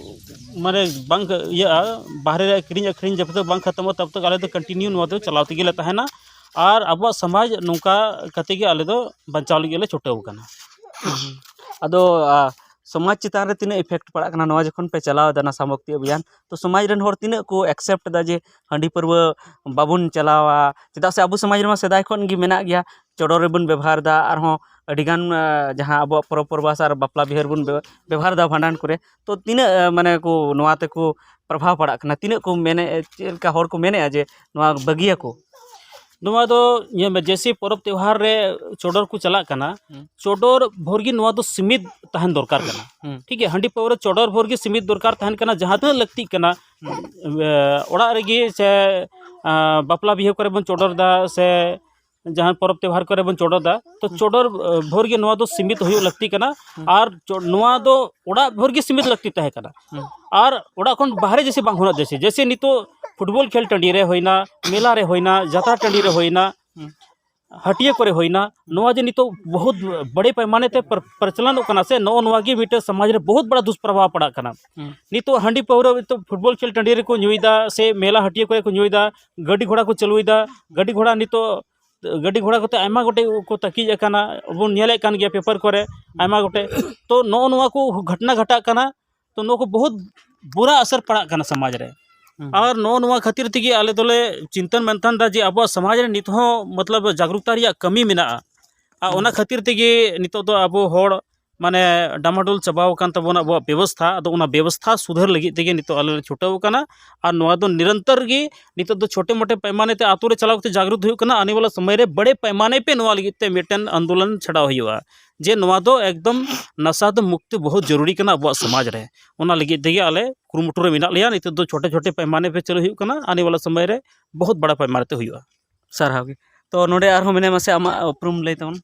ᱢᱟᱱᱮ, ᱵᱟᱝ ᱤᱭᱟᱹᱜᱼᱟ, ᱵᱟᱦᱨᱮ ᱨᱮ ᱠᱤᱨᱤᱧ ᱟᱹᱠᱷᱨᱤᱧ ᱡᱟᱵ ᱛᱟᱠ ᱵᱟᱝ ᱠᱷᱟᱛᱚᱢᱚᱜᱼᱟ, ᱛᱟᱵ ᱛᱟᱠ ᱟᱞᱮ ᱫᱚ ᱠᱚᱱᱴᱤᱱᱤᱭᱩ ᱱᱚᱣᱟ ᱫᱚ ᱪᱟᱞᱟᱣ ᱛᱮᱜᱮ ᱞᱮ ᱛᱟᱦᱮᱱᱟ᱾ ᱟᱨ ᱟᱵᱚᱣᱟᱜ ᱥᱚᱢᱟᱡᱽ ᱱᱚᱝᱠᱟ ᱠᱟᱛᱮ ᱜᱮ ᱟᱞᱮ ᱫᱚ ᱵᱟᱧᱪᱟᱣ ᱞᱟᱹᱜᱤᱫ ᱞᱮ ᱪᱷᱩᱴᱟᱹᱣ ᱟᱠᱟᱱᱟ᱾ ᱟᱫᱚ, ᱟ, ᱥᱚᱢᱟᱡᱽ ᱪᱮᱛᱟᱱ ᱨᱮ ᱛᱤᱱᱟᱹᱜ effect ᱯᱟᱲᱟᱜ ᱠᱟᱱᱟ ᱱᱚᱣᱟ ᱡᱚᱠᱷᱚᱱ ᱯᱮ ᱪᱟᱞᱟᱣ ᱮᱫᱟ ᱱᱟᱥᱟ ᱢᱩᱠᱛᱤ ᱚᱵᱷᱤᱭᱟᱱ? ᱛᱚ ᱥᱚᱢᱟᱡᱽ ᱨᱮᱱ ᱦᱚᱲ ᱛᱤᱱᱟᱹᱜ ᱠᱚ accept ᱮᱫᱟ ᱡᱮ ᱦᱟᱺᱰᱤ ᱯᱟᱹᱨᱣᱟᱹ ᱵᱟᱵᱚᱱ ᱪᱟᱞᱟᱣᱟ? ᱪᱮᱫᱟᱜ ᱥᱮ ᱟᱵᱚ ᱥᱚᱢᱟᱡᱽ ᱨᱮᱢᱟ ᱥᱮᱫᱟᱭ ᱠᱷᱚᱱ ᱜᱮ ᱢᱮᱱᱟᱜ ᱜᱮᱭᱟ, ᱪᱚᱰᱚᱨ ᱨᱮᱵᱚᱱ ᱵᱮᱵᱚᱦᱟᱨ ᱮᱫᱟ, ᱟᱨᱦᱚᱸ ᱟᱹᱰᱤᱜᱟᱱ ᱟᱸ, ᱡᱟᱦᱟᱸ ᱟᱵᱚᱣᱟᱜ ᱯᱚᱨᱚᱵᱽ ᱯᱚᱨᱵᱟᱥ ᱟᱨ ᱵᱟᱯᱞᱟ ᱵᱤᱦᱟᱹ ᱨᱮᱵᱚᱱ ᱵᱮ- ᱵᱮᱵᱚᱦᱟᱨ ᱮᱫᱟ ᱵᱷᱟᱸᱰᱟᱱ ᱠᱚᱨᱮ᱾ ᱛᱚ ᱛᱤᱱᱟᱹᱜ ᱟᱸ, ᱢᱟᱱᱮ ᱠᱚ ᱱᱚᱣᱟ ᱛᱮᱠᱚ ᱯᱨᱚᱵᱷᱟᱵᱽ ᱯᱟᱲᱟᱜ ᱠᱟᱱᱟ? ᱛᱤᱱᱟᱹᱜ ᱠᱚ ᱢᱮᱱᱮᱫ, ᱪᱮᱫ ᱞᱮᱠᱟ ᱦᱚᱲ ᱠᱚ ᱢᱮᱱᱮᱫᱼᱟ ᱡᱮ ᱱᱚᱣᱟ ᱵᱟᱹᱜᱤᱭᱟᱠᱚ? ᱱᱚᱣᱟ ᱫᱚ ᱧᱮᱞ ᱢᱮ, ᱡᱮᱭᱥᱮ ᱯᱚᱨᱚᱵᱽ ᱛᱮᱣᱦᱟᱨ ᱨᱮ ᱪᱚᱰᱚᱨ ᱠᱚ ᱪᱟᱞᱟᱜ ᱠᱟᱱᱟ, ᱦᱩᱸ᱾ ᱪᱚᱰᱚᱨ ᱵᱷᱳᱨ ᱜᱮ ᱱᱚᱣᱟ ᱫᱚ ᱥᱤᱢᱤᱛ ᱛᱟᱦᱮᱱ ᱫᱚᱨᱠᱟᱨ ᱠᱟᱱᱟ᱾ ᱦᱩᱸ᱾ ᱴᱷᱤᱠ ᱜᱮᱭᱟ, ᱦᱟᱺᱰᱤ ᱯᱟᱹᱣᱨᱟᱹ ᱪᱚᱰᱚᱨ ᱵᱷᱳᱨ ᱜᱮ ᱥᱤᱢᱤᱛ ᱫᱚᱨᱠᱟᱨ ᱛᱟᱦᱮᱱ ᱠᱟᱱᱟ, ᱡᱟᱦᱟᱸ ᱛᱤᱱᱟᱹᱜ ᱞᱟᱹᱠᱛᱤᱜ ᱠᱟᱱᱟ᱾ ᱦᱩᱸ᱾ ᱮ, ᱚᱲᱟᱜ ᱨᱮᱜᱮ ᱥᱮ, ᱟ, ᱵᱟᱯᱞᱟ ᱵᱤᱦᱟᱹ ᱠᱚᱨᱮ ᱵᱚᱱ ᱪᱚᱰᱚᱨ ᱮᱫᱟ, ᱥᱮ ᱡᱟᱦᱟᱸ ᱯᱚᱨᱚᱵᱽ ᱛᱮᱣᱦᱟᱨ ᱠᱚᱨᱮ ᱵᱚᱱ ᱪᱚᱰᱚᱨ ᱮᱫᱟ, ᱛᱚ ᱦᱩᱸ᱾ ᱪᱚᱰᱚᱨ, ᱮ, ᱵᱷᱳᱨ ᱜᱮ ᱱᱚᱣᱟ ᱫᱚ ᱥᱤᱢᱤᱛ ᱦᱩᱭᱩᱜ ᱞᱟᱹᱠᱛᱤ ᱠᱟᱱᱟ᱾ ᱦᱩᱸ᱾ ᱟᱨ ᱪᱚ-, ᱱᱚᱣᱟ ᱫᱚ ᱚᱲᱟᱜ ᱵᱷᱳᱨ ᱜᱮ ᱥᱤᱢᱤᱛ ᱞᱟᱹᱠᱛᱤ ᱛᱟᱦᱮᱸ ᱠᱟᱱᱟ᱾ ᱦᱩᱸ᱾ ᱟᱨ ᱚᱲᱟᱜ ᱠᱷᱚᱱ ᱵᱟᱦᱨᱮ ᱡᱮᱭᱥᱮ ᱵᱟᱝ ᱦᱩᱭᱩᱜ, ᱡᱮᱭᱥᱮ, ᱡᱮᱭᱥᱮ ᱱᱤᱛᱚᱜ ᱯᱷᱩᱴᱵᱚᱞ ᱠᱷᱮᱞ ᱴᱟᱺᱰᱤ ᱨᱮ ᱦᱩᱭᱱᱟ, ᱢᱮᱞᱟ ᱨᱮ ᱦᱩᱭᱱᱟ, ᱡᱟᱛᱨᱟ ᱴᱟᱺᱰᱤ ᱨᱮ ᱦᱩᱭᱱᱟ, ᱦᱩᱸ᱾ ᱦᱟᱹᱴᱤᱭᱟᱹ ᱠᱚᱨᱮ ᱦᱩᱭᱱᱟ, ᱱᱚᱣᱟ ᱡᱮ ᱱᱤᱛᱚᱜ ᱵᱚᱦᱩᱛ ᱵᱟᱲᱮ ᱯᱟᱭᱢᱟᱱᱮ ᱛᱮ ᱯᱨ-, ᱯᱨᱚᱪᱚᱞᱚᱱᱚᱜ ᱠᱟᱱᱟ ᱥᱮ, ᱱᱚᱜᱼᱚ ᱱᱚᱣᱟ ᱜᱮ ᱢᱤᱫᱴᱮᱱ ᱥᱚᱢᱟᱡᱽ ᱨᱮ ᱵᱚᱦᱩᱛ ᱵᱟᱲᱟ ᱫᱩᱥᱯᱨᱚᱵᱷᱟᱵᱽ ᱯᱟᱲᱟᱜ ᱠᱟᱱᱟ᱾ ᱦᱩᱸ᱾ ᱱᱤᱛᱚᱜ ᱦᱟᱺᱰᱤ ᱯᱟᱹᱣᱨᱟᱹ ᱱᱤᱛᱚᱜ ᱯᱷᱩᱴᱵᱚᱞ ᱠᱷᱮᱞ ᱴᱟᱺᱰᱤ ᱨᱮᱠᱚ ᱧᱩᱭᱮᱫᱟ, ᱥᱮ ᱢᱮᱞᱟ ᱦᱟᱹᱴᱤᱭᱟᱹ ᱠᱚᱨᱮ ᱠᱚ ᱧᱩᱭᱮᱫᱟ, ᱜᱟᱹᱰᱤ ᱜᱷᱚᱲᱟ ᱠᱚ ᱪᱟᱹᱞᱩᱭᱮᱫᱟ, ᱜᱟᱹᱰᱤ ᱜᱷᱚᱲᱟ ᱱᱤᱛᱚᱜ ᱜᱟᱹᱰᱤ ᱜᱷᱚᱲᱟ ᱠᱚᱛᱮ ᱟᱭᱢᱟ ᱜᱚᱴᱮᱡ ᱠᱚ ᱛᱟᱹᱠᱤᱡ ᱟᱠᱟᱱᱟ, ᱵᱚᱱ ᱧᱮᱞᱮᱫ ᱠᱟᱱ ᱜᱮᱭᱟ ᱯᱮᱯᱟᱨ ᱠᱚᱨᱮ ᱟᱭᱢᱟ ᱜᱚᱴᱮᱡ᱾ ᱛᱚ ᱱᱚᱜᱼᱚ ᱱᱚᱣᱟ ᱠᱚ ᱜᱷᱚᱴᱱᱟ ᱜᱷᱟᱴᱟᱜ ᱠᱟᱱᱟ, ᱛᱚ ᱱᱚᱣᱟ ᱠᱚ ᱵᱚᱦᱩᱛ ᱵᱩᱨᱟ ᱟᱥᱟᱨ ᱯᱟᱲᱟᱜ ᱠᱟᱱᱟ ᱥᱚᱢᱟᱡᱽ ᱨᱮ᱾ ᱦᱩᱸ᱾ ᱟᱨ ᱱᱚᱜᱼᱚ ᱱᱚᱣᱟ ᱠᱷᱟᱹᱛᱤᱨ ᱛᱮᱜᱮ ᱟᱞᱮ ᱫᱚᱞᱮ ᱪᱤᱱᱛᱟᱹ ᱢᱟᱱᱛᱷᱟᱱ ᱮᱫᱟ ᱡᱮ ᱟᱵᱚᱣᱟᱜ ᱥᱚᱢᱟᱡᱽ ᱨᱮ ᱱᱤᱛ ᱦᱚᱸ ᱢᱚᱛᱞᱚᱵ ᱡᱟᱜᱽᱨᱩᱠᱛᱟ ᱨᱮᱭᱟᱜ ᱠᱟᱹᱢᱤ ᱢᱮᱱᱟᱜᱼᱟ᱾ ᱟᱨ ᱦᱩᱸ᱾ ᱚᱱᱟ ᱠᱷᱟᱹᱛᱤᱨ ᱛᱮᱜᱮ ᱱᱤᱛᱚᱜ ᱫᱚ ᱟᱵᱚ ᱦᱚᱲ ᱢᱟᱱᱮ ᱰᱟᱢᱟᱰᱳᱞ ᱪᱟᱵᱟᱣ ᱟᱠᱟᱱ ᱛᱟᱵᱚᱱᱟ ᱟᱵᱚᱣᱟᱜ ᱵᱮᱵᱚᱥᱛᱷᱟ᱾ ᱟᱫᱚ ᱚᱱᱟ ᱵᱮᱵᱚᱥᱛᱷᱟ ᱥᱩᱫᱷᱟᱹᱨ ᱞᱟᱹᱜᱤᱫ ᱛᱮᱜᱮ ᱱᱤᱛᱚᱜ ᱟᱞᱮ ᱞᱮ ᱪᱷᱩᱴᱟᱹᱣ ᱟᱠᱟᱱᱟ᱾ ᱟᱨ ᱱᱚᱣᱟ ᱫᱚ ᱱᱤᱨᱚᱱᱛᱚᱨ ᱜᱮ ᱱᱤᱛᱚᱜ ᱫᱚ ᱪᱷᱳᱴᱮ ᱢᱳᱴᱮ ᱯᱟᱭᱢᱟᱱᱮ ᱛᱮ ᱟᱛᱳ ᱨᱮ ᱪᱟᱞᱟᱣ ᱠᱟᱛᱮ ᱡᱟᱜᱽᱨᱩᱛ ᱦᱩᱭᱩᱜ ᱠᱟᱱᱟ᱾ ᱟᱱᱮ ᱣᱟᱞᱟ ᱥᱚᱢᱚᱭ ᱨᱮ ᱵᱚᱲᱮ ᱯᱟᱭᱢᱟᱱᱮ ᱯᱮ ᱱᱚᱣᱟ ᱞᱟᱹᱜᱤᱫ ᱛᱮ ᱢᱤᱫᱴᱮᱱ ᱟᱱᱫᱳᱞᱚᱱ ᱪᱷᱟᱰᱟᱣ ᱦᱩᱭᱩᱜᱼᱟ, ᱡᱮ ᱱᱚᱣᱟ ᱫᱚ ᱮᱠᱫᱚᱢ ᱱᱟᱥᱟ ᱫᱚ ᱢᱩᱠᱛᱤ ᱵᱚᱦᱩᱛ ᱡᱚᱨᱩᱨᱤ ᱠᱟᱱᱟ ᱟᱵᱚᱣᱟᱜ ᱥᱚᱢᱟᱡᱽ ᱨᱮ᱾ ᱚᱱᱟ ᱞᱟᱹᱜᱤᱫ ᱛᱮᱜᱮ ᱟᱞᱮ ᱠᱩᱨᱩᱢᱩᱴᱩ ᱨᱮ ᱢᱮᱱᱟᱜ ᱞᱮᱭᱟ᱾ ᱱᱤᱛᱚᱜ ᱫᱚ ᱪᱷᱳᱴᱮ ᱪᱷᱳᱴᱮ ᱯᱟᱭᱢᱟᱱᱮ ᱯᱮ ᱪᱟᱹᱞᱩ ᱦᱩᱭᱩᱜ ᱠᱟᱱᱟ, ᱟᱱᱮ ᱣᱟᱞᱟ ᱥᱚᱢᱚᱭ ᱨᱮ ᱵᱚᱦᱩᱛ ᱵᱟᱲᱟ ᱯᱟᱭᱢᱟᱱᱮ ᱛᱮ ᱦᱩᱭᱩᱜᱼᱟ᱾ ᱥᱟᱨᱦᱟᱣ ᱜᱮ᱾ ᱛᱚ ᱱᱚᱰᱮ ᱟᱨᱦᱚᱸ ᱢᱮᱱᱟᱭᱟ, ᱢᱟᱥᱮ ᱟᱢᱟᱜ ᱩᱯᱨᱩᱢ ᱞᱟᱹᱭ ᱛᱟᱵᱚᱱ᱾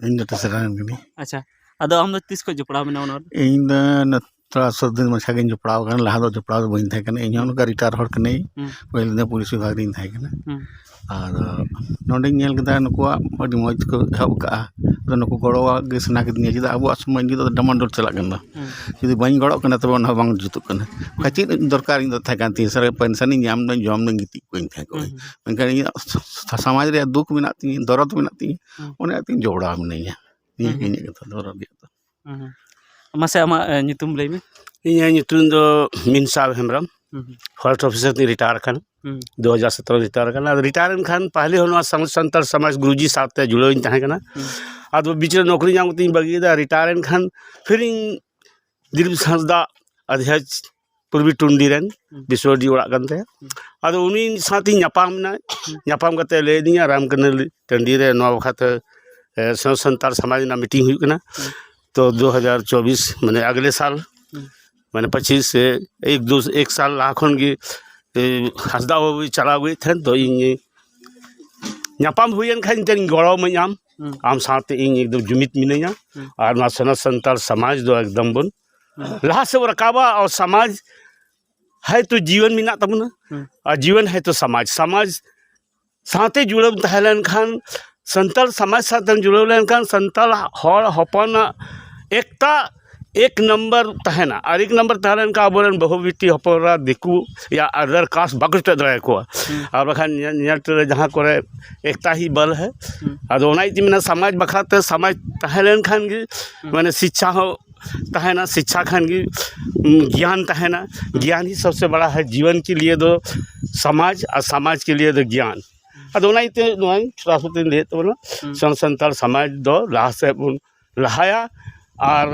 ᱤᱧ ᱫᱚ ᱴᱮᱥᱨᱟ ᱨᱮᱱ ᱠᱟᱹᱱᱟᱹᱧ᱾ ᱟᱪᱪᱷᱟ, ᱟᱫᱚ ᱟᱢ ᱫᱚ ᱛᱤᱥ ᱠᱷᱚᱱ ᱡᱚᱯᱲᱟᱣ ᱢᱮᱱᱟᱜᱼᱟ ᱚᱱᱟ ᱨᱮ? ᱤᱧ ᱫᱚ ᱱᱚ-, ᱛᱷᱚᱲᱟ ᱥᱩᱨ ᱫᱤᱱ ᱢᱟᱪᱷᱟ ᱜᱤᱧ ᱡᱚᱯᱲᱟᱣ ᱟᱠᱟᱱᱟ, ᱞᱟᱦᱟ ᱫᱚ ᱡᱚᱯᱲᱟᱣ ᱫᱚ ᱵᱟᱹᱧ ᱛᱟᱦᱮᱸ ᱠᱟᱱᱟ᱾ ᱤᱧ ᱦᱚᱸ ᱱᱚᱝᱠᱟ ᱨᱤᱴᱟᱭᱟᱨ ᱦᱚᱲ ᱠᱟᱹᱱᱟᱹᱧ, ᱦᱩᱸ᱾ ᱯᱟᱹᱦᱤᱞ ᱫᱚ ᱯᱩᱞᱤᱥ ᱵᱤᱵᱷᱟᱜᱽ ᱨᱤᱧ ᱛᱟᱦᱮᱸ ᱠᱟᱱᱟ᱾ ᱦᱩᱸ᱾ ᱟᱫᱚ ᱱᱚᱰᱮᱧ ᱧᱮᱞ ᱠᱮᱫᱟ ᱱᱩᱠᱩᱣᱟᱜ ᱟᱹᱰᱤ ᱢᱚᱡᱽ ᱠᱚ ᱮᱦᱚᱵ ᱠᱟᱜᱼᱟ, ᱟᱫᱚ ᱱᱩᱠᱩ ᱜᱚᱲᱚᱣᱟᱜ ᱜᱮ ᱥᱟᱱᱟ ᱠᱤᱫᱤᱧᱟ, ᱪᱮᱫᱟᱜ ᱟᱵᱚᱣᱟᱜ ᱥᱚᱢᱟᱡᱽ ᱱᱤᱛᱚᱜ ᱫᱚ ᱰᱟᱢᱟᱰᱳᱞ ᱪᱟᱞᱟᱜ ᱠᱟᱱᱟ᱾ ᱦᱩᱸ᱾ ᱡᱩᱫᱤ ᱵᱟᱹᱧ ᱜᱚᱲᱚᱜ ᱠᱟᱱᱟ ᱛᱚᱵᱮ ᱚᱱᱟ ᱦᱚᱸ ᱵᱟᱝ ᱡᱩᱛᱩᱜ ᱠᱟᱱᱟ᱾ ᱵᱟᱠᱷᱟᱡ ᱪᱮᱫ ᱫᱚᱨᱠᱟᱨ ᱤᱧ ᱫᱚ ᱛᱟᱦᱮᱸ ᱠᱟᱱ ᱛᱤᱧᱟ, ᱥᱟᱨᱟ ᱯᱮᱱᱥᱚᱱᱤᱧ ᱧᱟᱢ ᱫᱟᱹᱧ, ᱡᱚᱢ ᱫᱟᱹᱧ, ᱜᱤᱛᱤᱡ ᱠᱚᱜ ᱤᱧ ᱛᱟᱦᱮᱸ ᱠᱚᱜ ᱤᱧ᱾ ᱦᱩᱸ, ᱦᱩᱸ᱾ ᱢᱮᱱᱠᱷᱟᱱ ᱤᱧᱟᱹᱜ ᱥ-, ᱥ-, ᱥᱚᱢᱟᱡᱽ ᱨᱮᱭᱟᱜ ᱫᱩᱠ ᱢᱮᱱᱟᱜ ᱛᱤᱧᱟᱹ, ᱫᱚᱨᱚᱫ ᱢᱮᱱᱟᱜ ᱛᱤᱧᱟᱹ, ᱦᱩᱸ᱾ ᱚᱱᱟ ᱤᱭᱟᱹᱛᱮᱧ ᱡᱚᱯᱲᱟᱣ ᱢᱤᱱᱟᱹᱧᱟ᱾ ᱱᱤᱭᱟᱹ ᱜᱮ ᱦᱩᱸ᱾ ᱤᱧᱟᱹᱜ ᱠᱟᱛᱷᱟ ᱫᱚ, ᱨᱚᱲ ᱨᱮᱭᱟᱜ ᱫᱚ᱾ ᱦᱩᱸ, ᱦᱩᱸ᱾ ᱢᱟᱥᱮ ᱟᱢᱟᱜ, ᱮ, ᱧᱩᱛᱩᱢ ᱞᱟᱹᱭ ᱢᱮ᱾ ᱤᱧᱟᱹᱜ ᱧᱩᱛᱩᱢ ᱫᱚ ᱢᱤᱱᱥᱟᱵ ᱦᱮᱢᱵᱨᱚᱢ᱾ ᱦᱩᱸ, ᱦᱩᱸ᱾ ᱯᱷᱚᱨᱮᱥᱴ ᱚᱯᱷᱤᱥᱟᱨ ᱛᱤᱧ ᱨᱤᱴᱟᱭᱟᱨ ᱟᱠᱟᱱᱟ᱾ ᱦᱩᱸ᱾ ᱫᱩ ᱦᱟᱡᱟᱨ ᱥᱚᱛᱨᱚ ᱨᱤᱴᱟᱭᱟᱨ ᱟᱠᱟᱱᱟ᱾ ᱟᱫᱚ ᱨᱤᱴᱟᱭᱟᱨ ᱮᱱ ᱠᱷᱟᱱ ᱯᱟᱦᱞᱮ ᱦᱚᱸ ᱱᱚᱣᱟ ᱥᱟᱱ-, ᱥᱟᱱᱛᱟᱲ ᱥᱚᱢᱟᱡᱽ ᱜᱩᱨᱩᱡᱤ ᱥᱟᱶᱛᱮ ᱡᱩᱲᱟᱹᱣ ᱤᱧ ᱛᱟᱦᱮᱸ ᱠᱟᱱᱟ᱾ ᱦᱩᱸ᱾ ᱟᱫᱚ ᱵᱤᱪ ᱨᱮ ᱱᱚᱠᱨᱤ ᱧᱟᱢ ᱠᱟᱛᱮ ᱤᱧ ᱵᱟᱹᱜᱤᱭᱮᱫᱟ᱾ ᱨᱤᱴᱟᱭᱟᱨ ᱮᱱ ᱠᱷᱟᱱ ᱯᱷᱤᱨ ᱤᱧ ᱫᱤᱞᱤᱯ ᱦᱟᱸᱥᱫᱟ ᱟᱫᱷᱭᱟᱡᱽ ᱯᱩᱨᱵᱤ ᱴᱩᱱᱰᱤ ᱨᱮᱱ ᱦᱩᱸ᱾ ᱵᱤᱥᱣᱟᱹᱰᱤ ᱚᱲᱟᱜ ᱠᱟᱱ ᱛᱟᱭᱟ᱾ ᱦᱩᱸ᱾ ᱟᱫᱚ ᱩᱱᱤ ᱥᱟᱶᱛᱮᱧ ᱧᱟᱯᱟᱢ ᱮᱱᱟ᱾ ᱦᱩᱸ᱾ ᱧᱟᱯᱟᱢ ᱠᱟᱛᱮ ᱞᱟᱹᱭ ᱟᱹᱫᱤᱧᱟ, ᱨᱟᱢᱠᱟᱹᱱᱟᱹᱞᱤ ᱴᱟᱺᱰᱤ ᱨᱮ ᱱᱚᱣᱟ ᱵᱟᱠᱷᱨᱟᱛᱮ, ᱮ, ᱥᱟᱱ-, ᱥᱟᱱᱛᱟᱲ ᱥᱚᱢᱟᱡᱽ ᱨᱮᱱᱟᱜ ᱢᱤᱴᱤᱝ ᱦᱩᱭᱩᱜ ᱠᱟᱱᱟ᱾ ᱦᱩᱸ᱾ ᱛᱚ, ᱫᱩ ᱦᱟᱡᱟᱨ ᱪᱚᱵᱵᱤᱥ, ᱢᱟᱱᱮ ᱟᱜᱽᱞᱮ ᱥᱟᱞ, ᱦᱩᱸ᱾ ᱢᱟᱱᱮ ᱯᱚᱸᱪᱤᱥ ᱥᱮ ᱮᱠ ᱫᱩ, ᱮᱠ ᱥᱟᱞ ᱞᱟᱦᱟ ᱠᱷᱚᱱ ᱜᱮ, ᱮ, ᱦᱟᱸᱥᱫᱟ ᱵᱟᱹᱵᱩᱭ ᱪᱟᱞᱟᱣ ᱟᱹᱜᱩᱭᱮᱫ ᱛᱟᱦᱮᱸᱫ᱾ ᱛᱚ, ᱤᱧ ᱧᱟᱯᱟᱢ ᱦᱩᱭᱮᱱ ᱠᱷᱟᱱ ᱤᱧ ᱜᱚᱲᱚ ᱟᱹᱢᱟᱹᱧ ᱟᱢ᱾ ᱦᱩᱸ᱾ ᱟᱢ ᱥᱟᱶᱛᱮ ᱤᱧ ᱮᱠᱫᱚᱢ ᱡᱩᱢᱤᱫ ᱢᱤᱱᱟᱹᱧᱟ᱾ ᱦᱩᱸ᱾ ᱟᱨ ᱱᱚᱣᱟ ᱥᱟᱱᱟᱢ ᱥᱟᱱᱛᱟᱲ ᱥᱚᱢᱟᱡᱽ ᱫᱚ ᱮᱠᱫᱚᱢ ᱵᱚᱱ ᱦᱩᱸ᱾ ᱞᱟᱦᱟ ᱥᱮᱫ ᱵᱚᱱ ᱨᱟᱠᱟᱵᱟ᱾ ᱟᱨ ᱥᱚᱢᱟᱡᱽ ᱦᱮᱛᱩ ᱡᱤᱭᱚᱱ ᱢᱮᱱᱟᱜ ᱛᱟᱵᱚᱱᱟ᱾ ᱦᱩᱸ᱾ ᱟᱨ ᱡᱤᱭᱚᱱ ᱦᱮᱛᱩ ᱥᱚᱢᱟᱡᱽ, ᱥᱚᱢᱟᱡᱽ ᱥᱟᱶᱛᱮ ᱡᱩᱲᱟᱹᱣ ᱛᱟᱦᱮᱸ ᱞᱮᱱᱠᱷᱟᱱ, ᱥᱟᱱᱛᱟᱲ ᱥᱚᱢᱟᱡᱽ ᱥᱟᱶᱛᱮᱢ ᱡᱩᱲᱟᱹᱣ ᱞᱮᱱᱠᱷᱟᱱ, ᱥᱟᱱᱛᱟᱲ ᱦᱚᱲ ᱦᱚᱯᱚᱱᱟᱜ ᱮᱠᱛᱟ ᱮᱠ ᱱᱟᱢᱵᱟᱨ ᱛᱟᱦᱮᱱᱟ᱾ ᱟᱨ ᱮᱠ ᱱᱟᱢᱵᱟᱨ ᱛᱟᱦᱮᱸ ᱞᱮᱱᱠᱷᱟᱱ ᱟᱵᱚᱨᱮᱱ ᱵᱟᱹᱦᱩ ᱵᱤᱴᱤ ᱦᱚᱯᱚᱱ ᱮᱨᱟ ᱫᱤᱠᱩ ᱭᱟ other caste ᱵᱟᱠᱚ ᱪᱮᱫ ᱫᱟᱲᱮᱭᱟᱠᱚᱣᱟ᱾ ᱦᱩᱸ᱾ ᱟᱨ ᱵᱟᱠᱷᱟᱱ ᱧᱮᱞ, ᱧᱮᱞ ᱛᱮ ᱡᱟᱦᱟᱸ ᱠᱚᱨᱮ ᱮᱠᱛᱟ ᱦᱤ ᱵᱟᱞ ᱦᱮ᱾ ᱦᱩᱸ᱾ ᱟᱫᱚ ᱚᱱᱟ ᱤᱭᱟᱹᱛᱮ ᱢᱮᱱᱟ, ᱥᱚᱢᱟᱡᱽ ᱵᱟᱠᱷᱨᱟ ᱛᱮ ᱥᱚᱢᱟᱡᱽ ᱛᱟᱦᱮᱸ ᱞᱮᱱᱠᱷᱟᱱ ᱜᱮ, ᱦᱩᱸ᱾ ᱢᱟᱱᱮ ᱥᱤᱪᱪᱷᱟ ᱦᱚᱸ ᱛᱟᱦᱮᱱᱟ, ᱥᱤᱪᱪᱷᱟ ᱠᱷᱟᱱ ᱜᱮ, ᱩᱢ, ᱜᱮᱭᱟᱱ ᱛᱟᱦᱮᱱᱟ, ᱜᱮᱭᱟᱱ ᱦᱤ ᱥᱚᱵᱥᱮ ᱵᱟᱲᱟ ᱦᱮ, ᱡᱤᱭᱚᱱ ᱠᱮ ᱞᱤᱭᱮ ᱫᱚ ᱥᱚᱢᱟᱡᱽ ᱟᱨ ᱥᱚᱢᱟᱡᱽ ᱠᱮ ᱞᱤᱭᱮ ᱫᱚ ᱜᱮᱭᱟᱱ᱾ ᱟᱫᱚ ᱚᱱᱟ ᱤᱭᱟᱹᱛᱮ ᱱᱚᱣᱟ ᱪᱷᱚᱴᱟ ᱥᱚᱴᱤᱧ ᱞᱟᱹᱭᱮᱫ ᱛᱟᱵᱚᱱᱟ, ᱦᱩᱸ᱾ ᱥᱟᱱ-, ᱥᱟᱱᱛᱟᱲ ᱥᱚᱢᱟᱡᱽ ᱫᱚ ᱞᱟᱦᱟ ᱥᱮᱫ ᱵᱚᱱ ᱞᱟᱦᱟᱭᱟ᱾ ᱟᱨ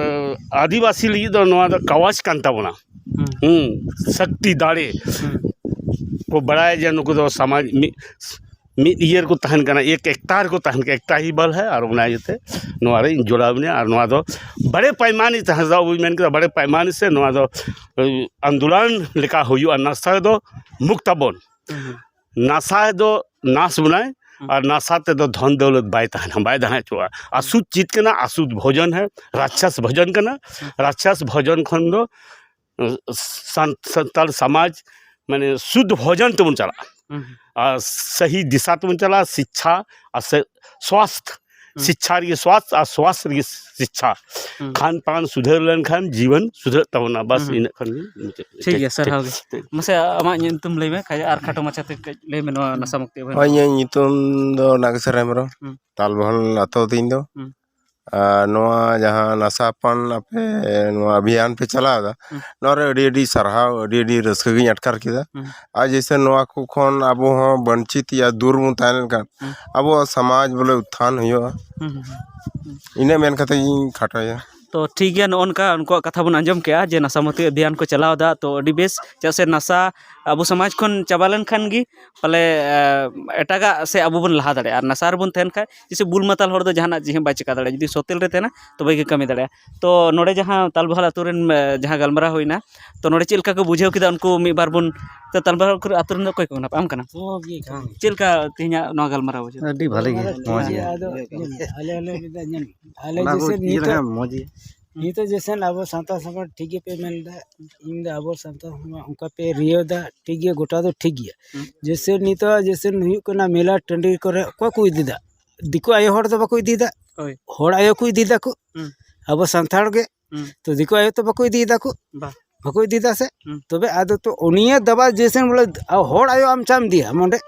ᱟᱹᱫᱤᱵᱟᱹᱥᱤ ᱞᱟᱹᱜᱤᱫ ᱫᱚ ᱱᱚᱣᱟ ᱫᱚ ᱠᱟᱣᱟᱡᱽ ᱠᱟᱱ ᱛᱟᱵᱚᱱᱟ᱾ ᱦᱩᱸ᱾ ᱦᱩᱸ, ᱥᱚᱠᱛᱤ, ᱫᱟᱲᱮ᱾ ᱦᱩᱸ᱾ ᱠᱚ ᱵᱟᱲᱟᱭᱟ ᱡᱮ ᱱᱩᱠᱩ ᱫᱚ ᱥᱚᱢᱟᱡᱽ ᱢᱤᱫ, ᱢᱤᱫ ᱤᱭᱟᱹ ᱨᱮᱠᱚ ᱛᱟᱦᱮᱱ ᱠᱟᱱᱟ, ᱮᱠ ᱮᱠᱛᱟ ᱨᱮᱠᱚ ᱛᱟᱦᱮᱱ ᱠᱟᱱᱟ, ᱮᱠᱛᱟ ᱦᱤ ᱵᱟᱞ ᱦᱮ᱾ ᱟᱨ ᱚᱱᱟ ᱤᱭᱟᱹᱛᱮ ᱱᱚᱣᱟ ᱨᱮ ᱤᱧ ᱡᱚᱲᱟᱣ ᱢᱮᱱᱟᱭᱟ᱾ ᱟᱨ ᱱᱚᱣᱟ ᱫᱚ ᱵᱟᱲᱮ ᱯᱟᱭᱢᱟᱱᱤ ᱛᱟᱦᱮᱸ ᱫᱚ, ᱟᱵᱚᱧ ᱢᱮᱱ ᱠᱮᱫᱟ, ᱵᱟᱲᱮ ᱯᱟᱭᱢᱟᱱᱤ ᱥᱮ ᱱᱚᱣᱟ ᱫᱚ, ᱮ, ᱟᱱᱫᱳᱞᱚᱱ ᱞᱮᱠᱟ ᱦᱩᱭᱩᱜᱼᱟ᱾ ᱱᱟᱥᱟ ᱫᱚ ᱢᱩᱠᱛ ᱟᱵᱚᱱ᱾ ᱦᱩᱸ᱾ ᱱᱟᱥᱟ ᱫᱚ ᱱᱟᱥ ᱵᱚᱱᱟᱭ, ᱦᱩᱸ᱾ ᱟᱨ ᱱᱟᱥᱟ ᱛᱮᱫᱚ ᱫᱷᱚᱱ ᱫᱟᱹᱣᱞᱟᱹᱛ ᱵᱟᱭ ᱛᱟᱦᱮᱱᱟ, ᱵᱟᱭ ᱛᱟᱦᱮᱸ ᱦᱚᱪᱚᱣᱟᱜᱼᱟ᱾ ᱟᱥᱩᱫ ᱪᱤᱛ ᱠᱟᱱᱟ, ᱟᱥᱩᱫ ᱵᱷᱳᱡᱚᱱ ᱦᱮ, ᱨᱟᱠᱪᱷᱟᱥ ᱵᱷᱳᱡᱚᱱ ᱠᱟᱱᱟ᱾ ᱦᱩᱸ᱾ ᱨᱟᱠᱪᱷᱟᱥ ᱵᱷᱳᱡᱚᱱ ᱠᱷᱚᱱ ᱫᱚ, ᱩᱸ, ᱥᱟᱱ-, ᱥᱟᱱᱛᱟᱲ ᱥᱚᱢᱟᱡᱽ ᱢᱟᱱᱮ ᱥᱩᱫᱽᱫᱷ ᱵᱷᱳᱡᱚᱱ ᱛᱮᱵᱚᱱ ᱪᱟᱞᱟᱜᱼᱟ᱾ ᱦᱩᱸ᱾ ᱟᱨ ᱥᱟᱹᱦᱤ ᱫᱤᱥᱟ ᱛᱮᱵᱚᱱ ᱪᱟᱞᱟᱜᱼᱟ, ᱥᱤᱪᱪᱷᱟ ᱟᱨ ᱥᱮ-, ᱥᱣᱟᱥᱛᱷ᱾ ᱦᱩᱸ᱾ ᱥᱤᱪᱪᱷᱟ ᱨᱮᱜᱮ ᱥᱣᱟᱥᱛᱷ ᱟᱨ ᱥᱣᱟᱥᱛᱷ ᱨᱮᱜᱮ ᱥᱤᱪᱪᱷᱟ᱾ ᱦᱩᱸ᱾ ᱠᱷᱟᱱ ᱯᱟᱱ ᱥᱩᱫᱷᱟᱹᱨ ᱞᱮᱱᱠᱷᱟᱱ ᱡᱤᱵᱚᱱ ᱥᱩᱫᱷᱟᱹᱨ ᱛᱟᱵᱚᱱᱟ᱾ ᱵᱟᱥ, ᱦᱩᱸ᱾ ᱤᱱᱟᱹᱜ ᱠᱷᱟᱱ ᱜᱮ ᱢᱩᱪᱟᱹᱫ᱾ ᱴᱷᱤᱠ ᱜᱮᱭᱟ, ᱥᱟᱨᱦᱟᱣ ᱜᱮ᱾ ᱴᱷᱤᱠ᱾ ᱢᱟᱥᱮ ᱟᱢᱟᱜ ᱧᱩᱛᱩᱢ ᱞᱟᱹᱭ ᱢᱮ, ᱠᱷᱟᱡ ᱟᱨ ᱠᱷᱟᱴᱚ ᱢᱟᱪᱷᱟᱛᱮ ᱠᱟᱹᱡ ᱞᱟᱹᱭ ᱢᱮ ᱱᱚᱣᱟ ᱦᱩᱸ᱾ ᱱᱟᱥᱟ ᱢᱩᱠᱛᱤ ᱚᱵᱷᱤᱭᱟᱱ᱾ ᱦᱳᱭ, ᱤᱧᱟᱹᱜ ᱧᱩᱛᱩᱢ ᱫᱚ ᱱᱟᱜᱮᱥᱚᱨ ᱦᱮᱢᱵᱨᱚᱢ, ᱦᱩᱸ᱾ ᱛᱟᱞᱵᱚᱦᱚᱞ ᱟᱛᱳ ᱛᱤᱧ ᱫᱚ᱾ ᱦᱩᱸ᱾ ᱟᱨ ᱱᱚᱣᱟ ᱡᱟᱦᱟᱸ ᱱᱟᱥᱟ ᱯᱟᱱ ᱟᱯᱮ ᱱᱚᱣᱟ ᱚᱵᱷᱤᱭᱟᱱ ᱯᱮ ᱪᱟᱞᱟᱣ ᱮᱫᱟ, ᱦᱩᱸ᱾ ᱱᱚᱣᱟ ᱨᱮ ᱟᱹᱰᱤ ᱟᱹᱰᱤ ᱥᱟᱨᱦᱟᱣ, ᱟᱹᱰᱤ ᱟᱹᱰᱤ ᱨᱟᱹᱥᱠᱟᱹ ᱜᱤᱧ ᱟᱴᱠᱟᱨ ᱠᱮᱫᱟ᱾ ᱦᱩᱸ᱾ ᱟᱨ ᱡᱮᱭᱥᱮ ᱱᱚᱣᱟ ᱠᱚ ᱠᱷᱚᱱ ᱟᱵᱚ ᱦᱚᱸ ᱵᱚᱧᱪᱤᱛ ᱭᱟ ᱫᱩᱨ ᱵᱚᱱ ᱛᱟᱦᱮᱸ ᱞᱮᱱᱠᱷᱟᱱ ᱦᱩᱸ᱾ ᱟᱵᱚᱣᱟᱜ ᱥᱚᱢᱟᱡᱽ ᱵᱚᱞᱮ ᱩᱛᱛᱷᱟᱱ ᱦᱩᱭᱩᱜᱼᱟ᱾ ᱦᱩᱸ, ᱦᱩᱸ, ᱦᱩᱸ᱾ ᱤᱱᱟᱹ ᱢᱮᱱ ᱠᱟᱛᱮ ᱜᱤᱧ ᱠᱷᱟᱴᱚᱭᱟ᱾ ᱛᱚ ᱴᱷᱤᱠ ᱜᱮᱭᱟ, ᱱᱚᱜᱼᱚ ᱱᱚᱝᱠᱟ ᱩᱱᱠᱩᱣᱟᱜ ᱠᱟᱛᱷᱟ ᱵᱚᱱ ᱟᱸᱡᱚᱢ ᱠᱮᱜᱼᱟ ᱡᱮ ᱱᱟᱥᱟᱢᱩᱠᱛᱤ ᱚᱵᱷᱤᱭᱟᱱ ᱠᱚ ᱪᱟᱞᱟᱣ ᱮᱫᱟ, ᱛᱚ ᱟᱹᱰᱤ ᱵᱮᱥ, ᱪᱮᱫᱟᱜ ᱥᱮ ᱱᱟᱥᱟ ᱟᱵᱚ ᱥᱚᱢᱟᱡᱽ ᱠᱷᱚᱱ ᱪᱟᱵᱟ ᱞᱮᱱᱠᱷᱟᱱ ᱜᱮ ᱯᱟᱞᱮ, ᱮ, ᱮᱴᱟᱜᱟᱜ ᱥᱮ ᱟᱵᱚ ᱵᱚᱱ ᱞᱟᱦᱟ ᱫᱟᱲᱮᱭᱟᱜᱼᱟ᱾ ᱟᱨ ᱱᱟᱥᱟ ᱨᱮᱵᱚᱱ ᱛᱟᱦᱮᱱ ᱠᱷᱟᱡ ᱡᱮᱭᱥᱮ ᱵᱩᱞ ᱢᱟᱛᱟᱞ ᱦᱚᱲ ᱫᱚ ᱡᱟᱦᱟᱱᱟᱜ ᱪᱮᱫ ᱦᱚᱸ ᱵᱟᱭ ᱪᱮᱠᱟ ᱫᱟᱲᱮᱭᱟᱜᱼᱟ᱾ ᱡᱩᱫᱤ ᱥᱚᱛᱮᱞ ᱨᱮ ᱛᱟᱦᱮᱱᱟ, ᱛᱚᱵᱮ ᱜᱮ ᱠᱟᱹᱢᱤ ᱫᱟᱲᱮᱭᱟᱜᱼᱟ᱾ ᱛᱚ ᱱᱚᱰᱮ ᱡᱟᱦᱟᱸ ᱛᱟᱞᱵᱟᱦᱟᱞ ᱟᱹᱛᱩ ᱨᱮᱱ, ᱮ, ᱡᱟᱦᱟᱸ ᱜᱟᱞᱢᱟᱨᱟᱣ ᱦᱩᱭᱱᱟ, ᱛᱚ ᱱᱚᱰᱮ ᱪᱮᱫ ᱞᱮᱠᱟ ᱠᱚ ᱵᱩᱡᱷᱟᱹᱣ ᱠᱮᱫᱟ ᱩᱱᱠᱩ ᱢᱤᱫ ᱵᱟᱨ ᱵᱚᱱ, ᱛᱚ ᱛᱟᱞᱵᱟᱦᱟᱞ ᱟᱹᱛᱩ ᱨᱮᱱ ᱫᱚ ᱚᱠᱚᱭ ᱠᱚ ᱠᱟᱱᱟ ᱯᱮ? ᱟᱢ ᱠᱟᱱᱟ? ᱪᱮᱫ ᱞᱮᱠᱟ ᱛᱮᱦᱮᱧᱟᱜ ᱱᱚᱣᱟ ᱜᱟᱞᱢᱟᱨᱟᱣ ᱵᱩᱡᱷᱟᱹᱣ? ᱟᱹᱰᱤ ᱵᱷᱟᱞᱮ ᱜᱮ, ᱢᱚᱡᱽ ᱜᱮ᱾ ᱟᱫᱚ ᱧᱮᱞ ᱢᱮ, ᱟᱞᱮ ᱟᱞᱮ ᱚᱱᱟ ᱠᱚ ᱡᱮᱭᱥᱮ ᱤᱭᱟᱹ ᱱᱤᱛᱚᱜ ᱞᱮᱠᱷᱟᱱ ᱢᱚᱡᱽ ᱜᱮ᱾ ᱱᱤᱛᱚᱜ ᱡᱮᱭᱥᱮ ᱟᱵᱚ ᱥᱟᱶᱛᱟ ᱥᱚᱢᱟᱡᱽ ᱴᱷᱤᱠ ᱜᱮᱯᱮ ᱢᱮᱱ ᱮᱫᱟ, ᱤᱧ ᱫᱚ ᱟᱵᱚ ᱥᱟᱶᱛᱟ ᱥᱚᱢᱟᱡᱽ ᱚᱱᱠᱟ ᱯᱮ ᱨᱤᱭᱟᱹᱣ ᱮᱫᱟ, ᱴᱷᱤᱠ ᱜᱮᱭᱟ, ᱜᱚᱴᱟ ᱫᱚ ᱴᱷᱤᱠ ᱜᱮᱭᱟ᱾ ᱦᱩᱸ᱾ ᱡᱮᱭᱥᱮ ᱱᱤᱛᱚᱜ ᱡᱮᱭᱥᱮ ᱦᱩᱭᱩᱜ ᱠᱟᱱᱟ ᱢᱮᱞᱟ ᱴᱟᱺᱰᱤ ᱠᱚᱨᱮ ᱚᱠᱚᱭ ᱠᱚ ᱤᱫᱤᱭᱮᱫᱟ? ᱫᱤᱠᱩ ᱟᱭᱳ ᱦᱚᱲ ᱫᱚ ᱵᱟᱠᱚ ᱤᱫᱤᱭᱮᱫᱟ, ᱦᱳᱭ᱾ ᱦᱚᱲ ᱟᱭᱳ ᱠᱚ ᱤᱫᱤᱭᱮᱫᱟ ᱠᱚ, ᱦᱩᱸ᱾ ᱟᱵᱚ ᱥᱟᱱᱛᱟᱲ ᱜᱮ᱾ ᱦᱩᱸ᱾ ᱛᱚ ᱫᱤᱠᱩ ᱟᱭᱳ ᱛᱚ ᱵᱟᱠᱚ ᱤᱫᱤᱭᱮᱫᱟ ᱠᱚ, ᱵᱟ᱾ ᱵᱟᱠᱚ ᱤᱫᱤᱭᱮᱫᱟ ᱥᱮ? ᱦᱩᱸ᱾ ᱛᱚᱵᱮ ᱟᱫᱚ ᱛᱚ ᱩᱱᱤᱭᱟᱜ ᱫᱟᱵᱟ ᱡᱮᱭᱥᱮ ᱵᱚᱞᱮ ᱦᱚᱲ ᱟᱭᱳ ᱟᱢ ᱪᱟᱢ ᱤᱫᱤᱭᱟ ᱱᱚᱰᱮ?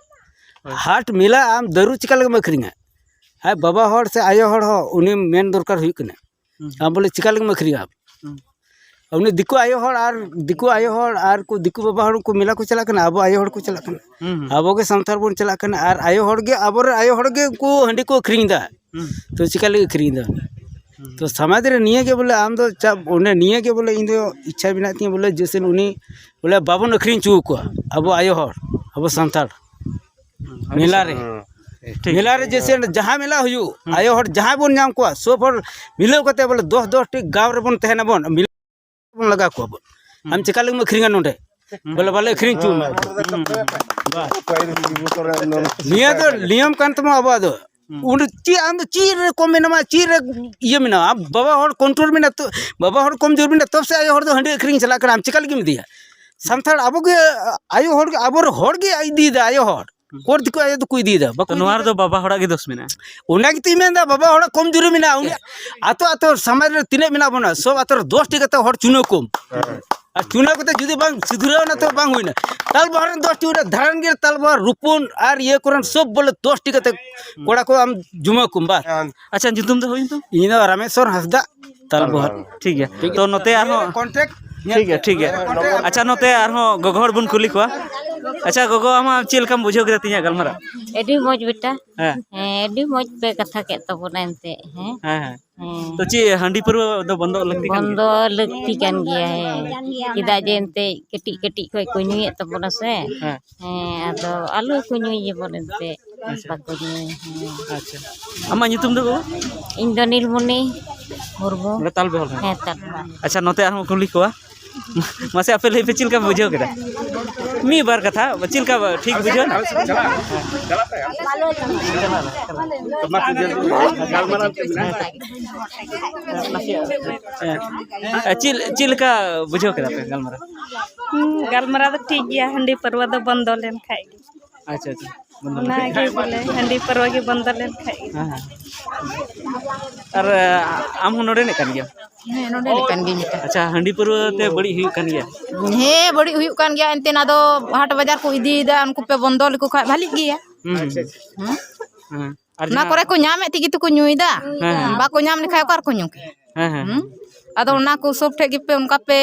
ᱦᱳᱭ᱾ ᱦᱟᱴ ᱢᱮᱞᱟ ᱟᱢ ᱫᱟᱹᱨᱩ ᱪᱤᱠᱟ ᱞᱮᱠᱟᱢ ᱟᱹᱠᱷᱨᱤᱧᱟ? ᱟᱨ ᱵᱟᱵᱟ ᱦᱚᱲ ᱥᱮ ᱟᱭᱳ ᱦᱚᱲ ᱦᱚᱸ ᱩᱱᱤ ᱢᱮᱱ ᱫᱚᱨᱠᱟᱨ ᱦᱩᱭᱩᱜ ᱠᱟᱱᱟ᱾ ᱦᱩᱸ᱾ ᱟᱢ ᱵᱚᱞᱮ ᱪᱤᱠᱟ ᱞᱮᱠᱟᱢ ᱟᱹᱠᱷᱨᱤᱧᱟ? ᱦᱩᱸ᱾ ᱩᱱᱤ ᱫᱤᱠᱩ ᱟᱭᱳ ᱦᱚᱲ ᱟᱨ ᱫᱤᱠᱩ ᱟᱭᱳ ᱦᱚᱲ ᱟᱨ ᱠᱚ ᱫᱤᱠᱩ ᱵᱟᱵᱟ ᱦᱚᱲ ᱠᱚ ᱢᱮᱞᱟ ᱠᱚ ᱪᱟᱞᱟᱜ ᱠᱟᱱᱟ, ᱟᱵᱚ ᱟᱭᱳ ᱦᱚᱲ ᱠᱚ ᱪᱟᱞᱟᱜ ᱠᱟᱱᱟ᱾ ᱦᱩᱸ, ᱦᱩᱸ᱾ ᱟᱵᱚ ᱜᱮ ᱥᱟᱱᱛᱟᱲ ᱵᱚᱱ ᱪᱟᱞᱟᱜ ᱠᱟᱱᱟ ᱟᱨ ᱟᱭᱳ ᱦᱚᱲ ᱜᱮ ᱟᱵᱚᱨᱮᱱ ᱟᱭᱳ ᱦᱚᱲ ᱜᱮ ᱩᱱᱠᱩ ᱦᱟᱺᱰᱤ ᱠᱚ ᱟᱹᱠᱷᱨᱤᱧ ᱮᱫᱟ᱾ ᱦᱩᱸ᱾ ᱛᱚ ᱪᱤᱠᱟ ᱞᱟᱹᱜᱤᱫ ᱟᱹᱠᱷᱨᱤᱧ ᱮᱫᱟ? ᱦᱩᱸ᱾ ᱛᱚ ᱥᱚᱢᱟᱡᱽ ᱨᱮ ᱱᱤᱭᱟᱹ ᱜᱮ ᱵᱚᱞᱮ ᱟᱢ ᱫᱚ ᱪᱟ-, ᱚᱸᱰᱮ ᱱᱤᱭᱟᱹ ᱜᱮ ᱵᱚᱞᱮ ᱤᱧ ᱫᱚ ᱤᱪᱪᱷᱟ ᱢᱮᱱᱟᱜ ᱛᱤᱧᱟᱹ ᱵᱚᱞᱮ ᱡᱮᱭᱥᱮ ᱩᱱᱤ ᱵᱚᱞᱮ ᱵᱟᱵᱚᱱ ᱟᱹᱠᱷᱨᱤᱧ ᱦᱚᱪᱚ ᱟᱠᱚᱣᱟ ᱟᱵᱚ ᱟᱭᱳ ᱦᱚᱲ, ᱟᱵᱚ ᱥᱟᱱᱛᱟᱲ᱾ ᱦᱩᱸ᱾ ᱢᱮᱞᱟ ᱨᱮ᱾ ᱦᱩᱸ᱾ ᱴᱷᱤᱠ᱾ ᱢᱮᱞᱟ ᱨᱮ ᱡᱮᱭᱥᱮ ᱡᱟᱦᱟᱸ ᱢᱮᱞᱟ ᱦᱩᱭᱩᱜ, ᱦᱩᱸ᱾ ᱟᱭᱳ ᱦᱚᱲ ᱡᱟᱦᱟᱸᱭ ᱵᱚᱱ ᱧᱟᱢ ᱠᱚᱣᱟ, ᱥᱚᱵ ᱦᱚᱲ ᱢᱤᱞᱟᱹᱣ ᱠᱟᱛᱮ ᱵᱚᱞᱮ ᱫᱚᱥ ᱫᱚᱥ ᱴᱤ ᱜᱟᱶ ᱨᱮᱵᱚᱱ ᱛᱟᱦᱮᱱᱟᱵᱚᱱ, ᱢᱤᱞᱟᱹᱣ ᱵᱚᱱ ᱞᱟᱜᱟᱣ ᱠᱚᱣᱟ ᱵᱚᱱ᱾ ᱦᱩᱸ᱾ ᱟᱢ ᱪᱮᱠᱟ ᱞᱮᱢ ᱟᱹᱠᱷᱨᱤᱧᱟ ᱱᱚᱰᱮ? ᱦᱩᱸ᱾ ᱵᱚᱞᱮ ᱵᱟᱞᱮ ᱟᱹᱠᱷᱨᱤᱧ ᱦᱚᱪᱚ ᱟᱢᱟ᱾ ᱦᱩᱸ᱾ ᱱᱤᱭᱟᱹ ᱫᱚ ᱱᱤᱭᱚᱢ ᱠᱟᱱ ᱛᱟᱢᱟ ᱟᱵᱚᱣᱟᱜ ᱫᱚ᱾ ᱦᱩᱸ᱾ ᱩᱱᱤ ᱪᱮᱫ ᱟᱢ ᱫᱚ ᱪᱮᱫ ᱨᱮ ᱠᱚᱢ ᱢᱮᱱᱟᱢᱟ, ᱪᱮᱫ ᱨᱮ ᱤᱭᱟᱹ ᱢᱮᱱᱟᱢᱟ? ᱟᱢ ᱵᱟᱵᱟ ᱦᱚᱲ control ᱢᱮᱱᱟᱜ ᱛᱚ, ᱵᱟᱵᱟ ᱦᱚᱲ ᱠᱚᱢ ᱡᱳᱨ ᱢᱮᱱᱟᱜ ᱛᱚᱵ ᱥᱮ ᱟᱭᱳ ᱦᱚᱲ ᱫᱚ ᱦᱟᱺᱰᱤ ᱟᱹᱠᱷᱨᱤᱧ ᱪᱟᱞᱟᱜ ᱠᱟᱱᱟ, ᱟᱢ ᱪᱮᱠᱟ ᱞᱟᱹᱜᱤᱫ ᱮᱢ ᱤᱫᱤᱭᱟ? ᱥᱟᱱᱛᱟᱲ ᱟᱵᱚ ᱜᱮ, ᱟᱭᱳ ᱦᱚᱲ ᱜᱮ, ᱟᱵᱚ ᱦᱚᱲ ᱜᱮ ᱤᱫᱤᱭᱮᱫᱟ ᱟᱭᱳ ᱦᱚᱲ᱾ ᱦᱩᱸ᱾ ᱦᱚᱲ ᱫᱤᱠᱩ ᱟᱭᱳ ᱫᱚᱠᱚ ᱤᱫᱤᱭᱮᱫᱟ, ᱵᱟᱠᱚ ᱛᱚ ᱱᱚᱣᱟ ᱤᱫᱤᱭᱮᱫᱟ᱾ ᱨᱮᱫᱚ ᱵᱟᱵᱟ ᱦᱚᱲᱟᱜ ᱜᱮ ᱫᱳᱥ ᱢᱮᱱᱟᱜᱼᱟ᱾ ᱚᱱᱟ ᱜᱮᱛᱚᱧ ᱢᱮᱱᱫᱟ, ᱵᱟᱵᱟ ᱦᱚᱲᱟᱜ ᱠᱚᱢ ᱡᱳᱨᱤ ᱢᱮᱱᱟᱜᱼᱟ᱾ ᱩᱱᱤ ᱟᱛᱳ ᱟᱛᱳ ᱥᱚᱢᱟᱡᱽ ᱨᱮ ᱛᱤᱱᱟᱹᱜ ᱢᱮᱱᱟᱜ ᱵᱚᱱᱟ, ᱥᱚᱵ ᱟᱛᱳ ᱨᱮ ᱫᱚᱥ ᱴᱤ ᱠᱟᱛᱮ ᱦᱚᱲ ᱪᱩᱱᱟᱹ ᱠᱚᱢ᱾ ᱦᱮᱸ᱾ ᱟᱨ ᱪᱩᱱᱟᱹ ᱠᱟᱛᱮ ᱡᱩᱫᱤ ᱵᱟᱝ ᱥᱩᱫᱷᱨᱟᱹᱣ ᱮᱱᱟ ᱛᱚ ᱵᱟᱝ ᱦᱩᱭᱱᱟ᱾ ᱛᱟᱞᱵᱚᱦᱟᱨ ᱨᱮᱱ ᱫᱚᱥ ᱴᱤ, ᱚᱸᱰᱮ ᱫᱷᱟᱨᱟᱱᱜᱤᱨ, ᱛᱟᱞᱵᱚᱦᱟᱨ, ᱨᱩᱯᱩᱱ ᱟᱨ ᱤᱭᱟᱹ ᱠᱚᱨᱮᱱ ᱥᱚᱵ ᱵᱚᱞᱮ ᱫᱚᱥ ᱴᱤ ᱠᱟᱛᱮ ᱠᱚᱲᱟ ᱠᱚ ᱟᱢ ᱡᱩᱢᱟᱹ ᱠᱚᱢ ᱵᱟᱥ᱾ ᱦᱮᱸ᱾ ᱟᱪᱪᱷᱟ, ᱧᱩᱛᱩᱢ ᱫᱚ ᱦᱩᱭ ᱛᱚ? ᱤᱧ ᱫᱚ ᱨᱟᱢᱮᱥᱣᱚᱨ ᱦᱟᱸᱥᱫᱟ, ᱛᱟᱞᱵᱚᱦᱟᱨ᱾ ᱛᱟᱞᱵᱚᱦᱟᱨ᱾ ᱴᱷᱤᱠ ᱜᱮᱭᱟ᱾ ᱴᱷᱤᱠ ᱛᱚ ᱜᱮᱭᱟ᱾ ᱱᱚᱛᱮ ᱟᱨᱦᱚᱸ ᱠᱚᱱᱴᱮᱠᱴ ᱴᱷᱤᱠ ᱜᱮᱭᱟ, ᱴᱷᱤᱠ ᱜᱮᱭᱟ᱾ ᱟᱪᱪᱷᱟ, ᱱᱚᱛᱮ ᱟᱨᱦᱚᱸ ᱜᱚᱜᱚ ᱦᱚᱲ ᱵᱚᱱ ᱠᱩᱞᱤ ᱠᱚᱣᱟ᱾ ᱟᱪᱪᱷᱟ ᱜᱚᱜᱚ, ᱟᱢᱟᱜ ᱪᱮᱫ ᱞᱮᱠᱟᱢ ᱵᱩᱡᱷᱟᱹᱣ ᱠᱮᱫᱟ ᱛᱮᱦᱮᱧᱟᱜ ᱜᱟᱞᱢᱟᱨᱟᱣ? ᱟᱹᱰᱤ ᱢᱚᱡᱽ ᱵᱮᱴᱟ᱾ ᱦᱮᱸ᱾ ᱦᱮᱸ, ᱟᱹᱰᱤ ᱢᱚᱡᱽ ᱯᱮ ᱠᱟᱛᱷᱟ ᱠᱮᱫ ᱛᱟᱵᱚᱱᱟ ᱮᱱᱛᱮ, ᱦᱮᱸ᱾ ᱦᱮᱸ, ᱦᱮᱸ᱾ ᱦᱮᱸ᱾ ᱛᱚ ᱪᱮᱫ ᱦᱟᱺᱰᱤ ᱯᱟᱹᱨᱣᱟᱹ ᱫᱚ ᱵᱚᱱᱫᱚ ᱞᱟᱹᱠᱛᱤ ᱠᱟᱱ ᱜᱮᱭᱟ? ᱵᱚᱱᱫᱚ ᱞᱟᱹᱠᱛᱤ ᱠᱟᱱ ᱜᱮᱭᱟ, ᱦᱮᱸ᱾ ᱪᱮᱫᱟᱜ ᱡᱮ ᱮᱱᱛᱮ ᱠᱟᱹᱴᱤᱡ ᱠᱟᱹᱴᱤᱡ ᱠᱷᱚᱡ ᱠᱚ ᱧᱩᱭᱮᱫ ᱛᱟᱵᱚᱱᱟ ᱥᱮ᱾ ᱦᱮᱸ᱾ ᱦᱮᱸ, ᱟᱫᱚ ᱟᱞᱚ ᱠᱚ ᱧᱩᱭ ᱡᱮᱢᱚᱱ ᱮᱱᱛᱮ᱾ ᱟᱪᱪᱷᱟ᱾ ᱵᱟᱠᱚ ᱧᱩᱭ, ᱦᱮᱸ᱾ ᱟᱪᱪᱷᱟ᱾ ᱟᱢᱟᱜ ᱧᱩᱛᱩᱢ ᱫᱚ ᱜᱚᱜᱚ? ᱤᱧ ᱫᱚ ᱱᱤᱞᱢᱚᱱᱤ ᱢᱩᱨᱢᱩ᱾ ᱱᱚᱰᱮ ᱛᱟᱞᱵᱮᱦᱚᱞ ᱨᱮ? ᱦᱮᱸ, ᱛᱟᱞᱵᱮᱦᱚᱞ᱾ ᱟᱪᱪᱷᱟ, ᱱᱚᱛᱮ ᱟᱨᱦᱚᱸ ᱠᱩᱞᱤ ᱠᱚᱣᱟ᱾ ᱢᱟᱥᱮ ᱟᱯᱮ ᱞᱟᱹᱭ ᱯᱮ, ᱪᱮᱫ ᱞᱮᱠᱟ ᱯᱮ ᱵᱩᱡᱷᱟᱹᱣ ᱠᱮᱫᱟ? ᱢᱤᱫ ᱵᱟᱨ ᱠᱟᱛᱷᱟ, ᱪᱮᱫ ᱞᱮᱠᱟ ᱴᱷᱤᱠ ᱵᱩᱡᱷᱟᱹᱣ ᱮᱱᱟ? ᱦᱮᱸ᱾ ᱪᱮᱫ, ᱪᱮᱫ ᱞᱮᱠᱟ ᱵᱩᱡᱷᱟᱹᱣ ᱠᱮᱫᱟ ᱯᱮ ᱜᱟᱞᱢᱟᱨᱟᱣ? ᱦᱩᱸ, ᱜᱟᱞᱢᱟᱨᱟᱣ ᱫᱚ ᱴᱷᱤᱠ ᱜᱮᱭᱟ, ᱦᱟᱺᱰᱤ ᱯᱟᱹᱨᱣᱟᱹ ᱫᱚ ᱵᱚᱱᱫᱚ ᱞᱮᱱ ᱠᱷᱟᱡ ᱜᱮ᱾ ᱟᱪᱪᱷᱟ, ᱟᱪᱪᱷᱟ᱾ ᱵᱚᱱᱫᱚ ᱞᱮᱱ ᱠᱷᱟᱡ᱾ ᱚᱱᱟᱜᱮ ᱵᱚᱞᱮ, ᱦᱟᱺᱰᱤ ᱯᱟᱹᱨᱣᱟᱹ ᱜᱮ ᱵᱚᱱᱫᱚ ᱞᱮᱱ ᱠᱷᱟᱡ ᱜᱮ᱾ ᱦᱮᱸ, ᱦᱮᱸ᱾ ᱟᱨ, ᱟᱢ ᱦᱚᱸ ᱱᱚᱰᱮᱱᱤᱡ ᱠᱟᱱ ᱜᱮᱭᱟᱢ? ᱦᱮᱸ, ᱱᱚᱰᱮᱱᱤᱡ ᱠᱟᱱ ᱜᱤᱭᱟᱹᱧ ᱢᱮᱛᱟᱜ᱾ ᱟᱪᱪᱷᱟ, ᱦᱟᱺᱰᱤ ᱯᱟᱹᱨᱣᱟᱹ ᱛᱮ ᱵᱟᱹᱲᱤᱡ ᱦᱩᱭᱩᱜ ᱠᱟᱱ ᱜᱮᱭᱟ? ᱦᱮᱸ, ᱵᱟᱹᱲᱤᱡ ᱦᱩᱭᱩᱜ ᱠᱟᱱ ᱜᱮᱭᱟ᱾ ᱮᱱᱛᱮ ᱚᱱᱟ ᱫᱚ ᱦᱟᱴ ᱵᱟᱡᱟᱨ ᱠᱚ ᱤᱫᱤᱭᱮᱫᱟ, ᱩᱱᱠᱩ ᱯᱮ ᱵᱚᱱᱫᱚ ᱞᱮᱠᱚ ᱠᱷᱟᱡ ᱵᱷᱟᱞᱤᱜ ᱜᱮᱭᱟ᱾ ᱦᱩᱸ᱾ ᱦᱮᱸ? ᱦᱮᱸ᱾ ᱟᱨ ᱚᱱᱟ ᱡᱟᱦᱟᱸ ᱠᱚᱨᱮ ᱠᱚ ᱧᱟᱢᱮᱫ ᱛᱮᱜᱮ ᱛᱚᱠᱚ ᱧᱩᱭᱮᱫᱟ᱾ ᱦᱮᱸ, ᱦᱮᱸ᱾ ᱵᱟᱠᱚ ᱧᱟᱢ ᱞᱮᱠᱷᱟᱡ ᱚᱠᱟ ᱨᱮᱠᱚ ᱧᱩ ᱠᱮᱭᱟ? ᱦᱮᱸ, ᱦᱮᱸ᱾ ᱦᱩᱸ? ᱟᱫᱚ ᱚᱱᱟ ᱠᱚ ᱥᱚᱵ ᱴᱷᱮᱡ ᱜᱮᱯᱮ ᱚᱱᱠᱟ ᱯᱮ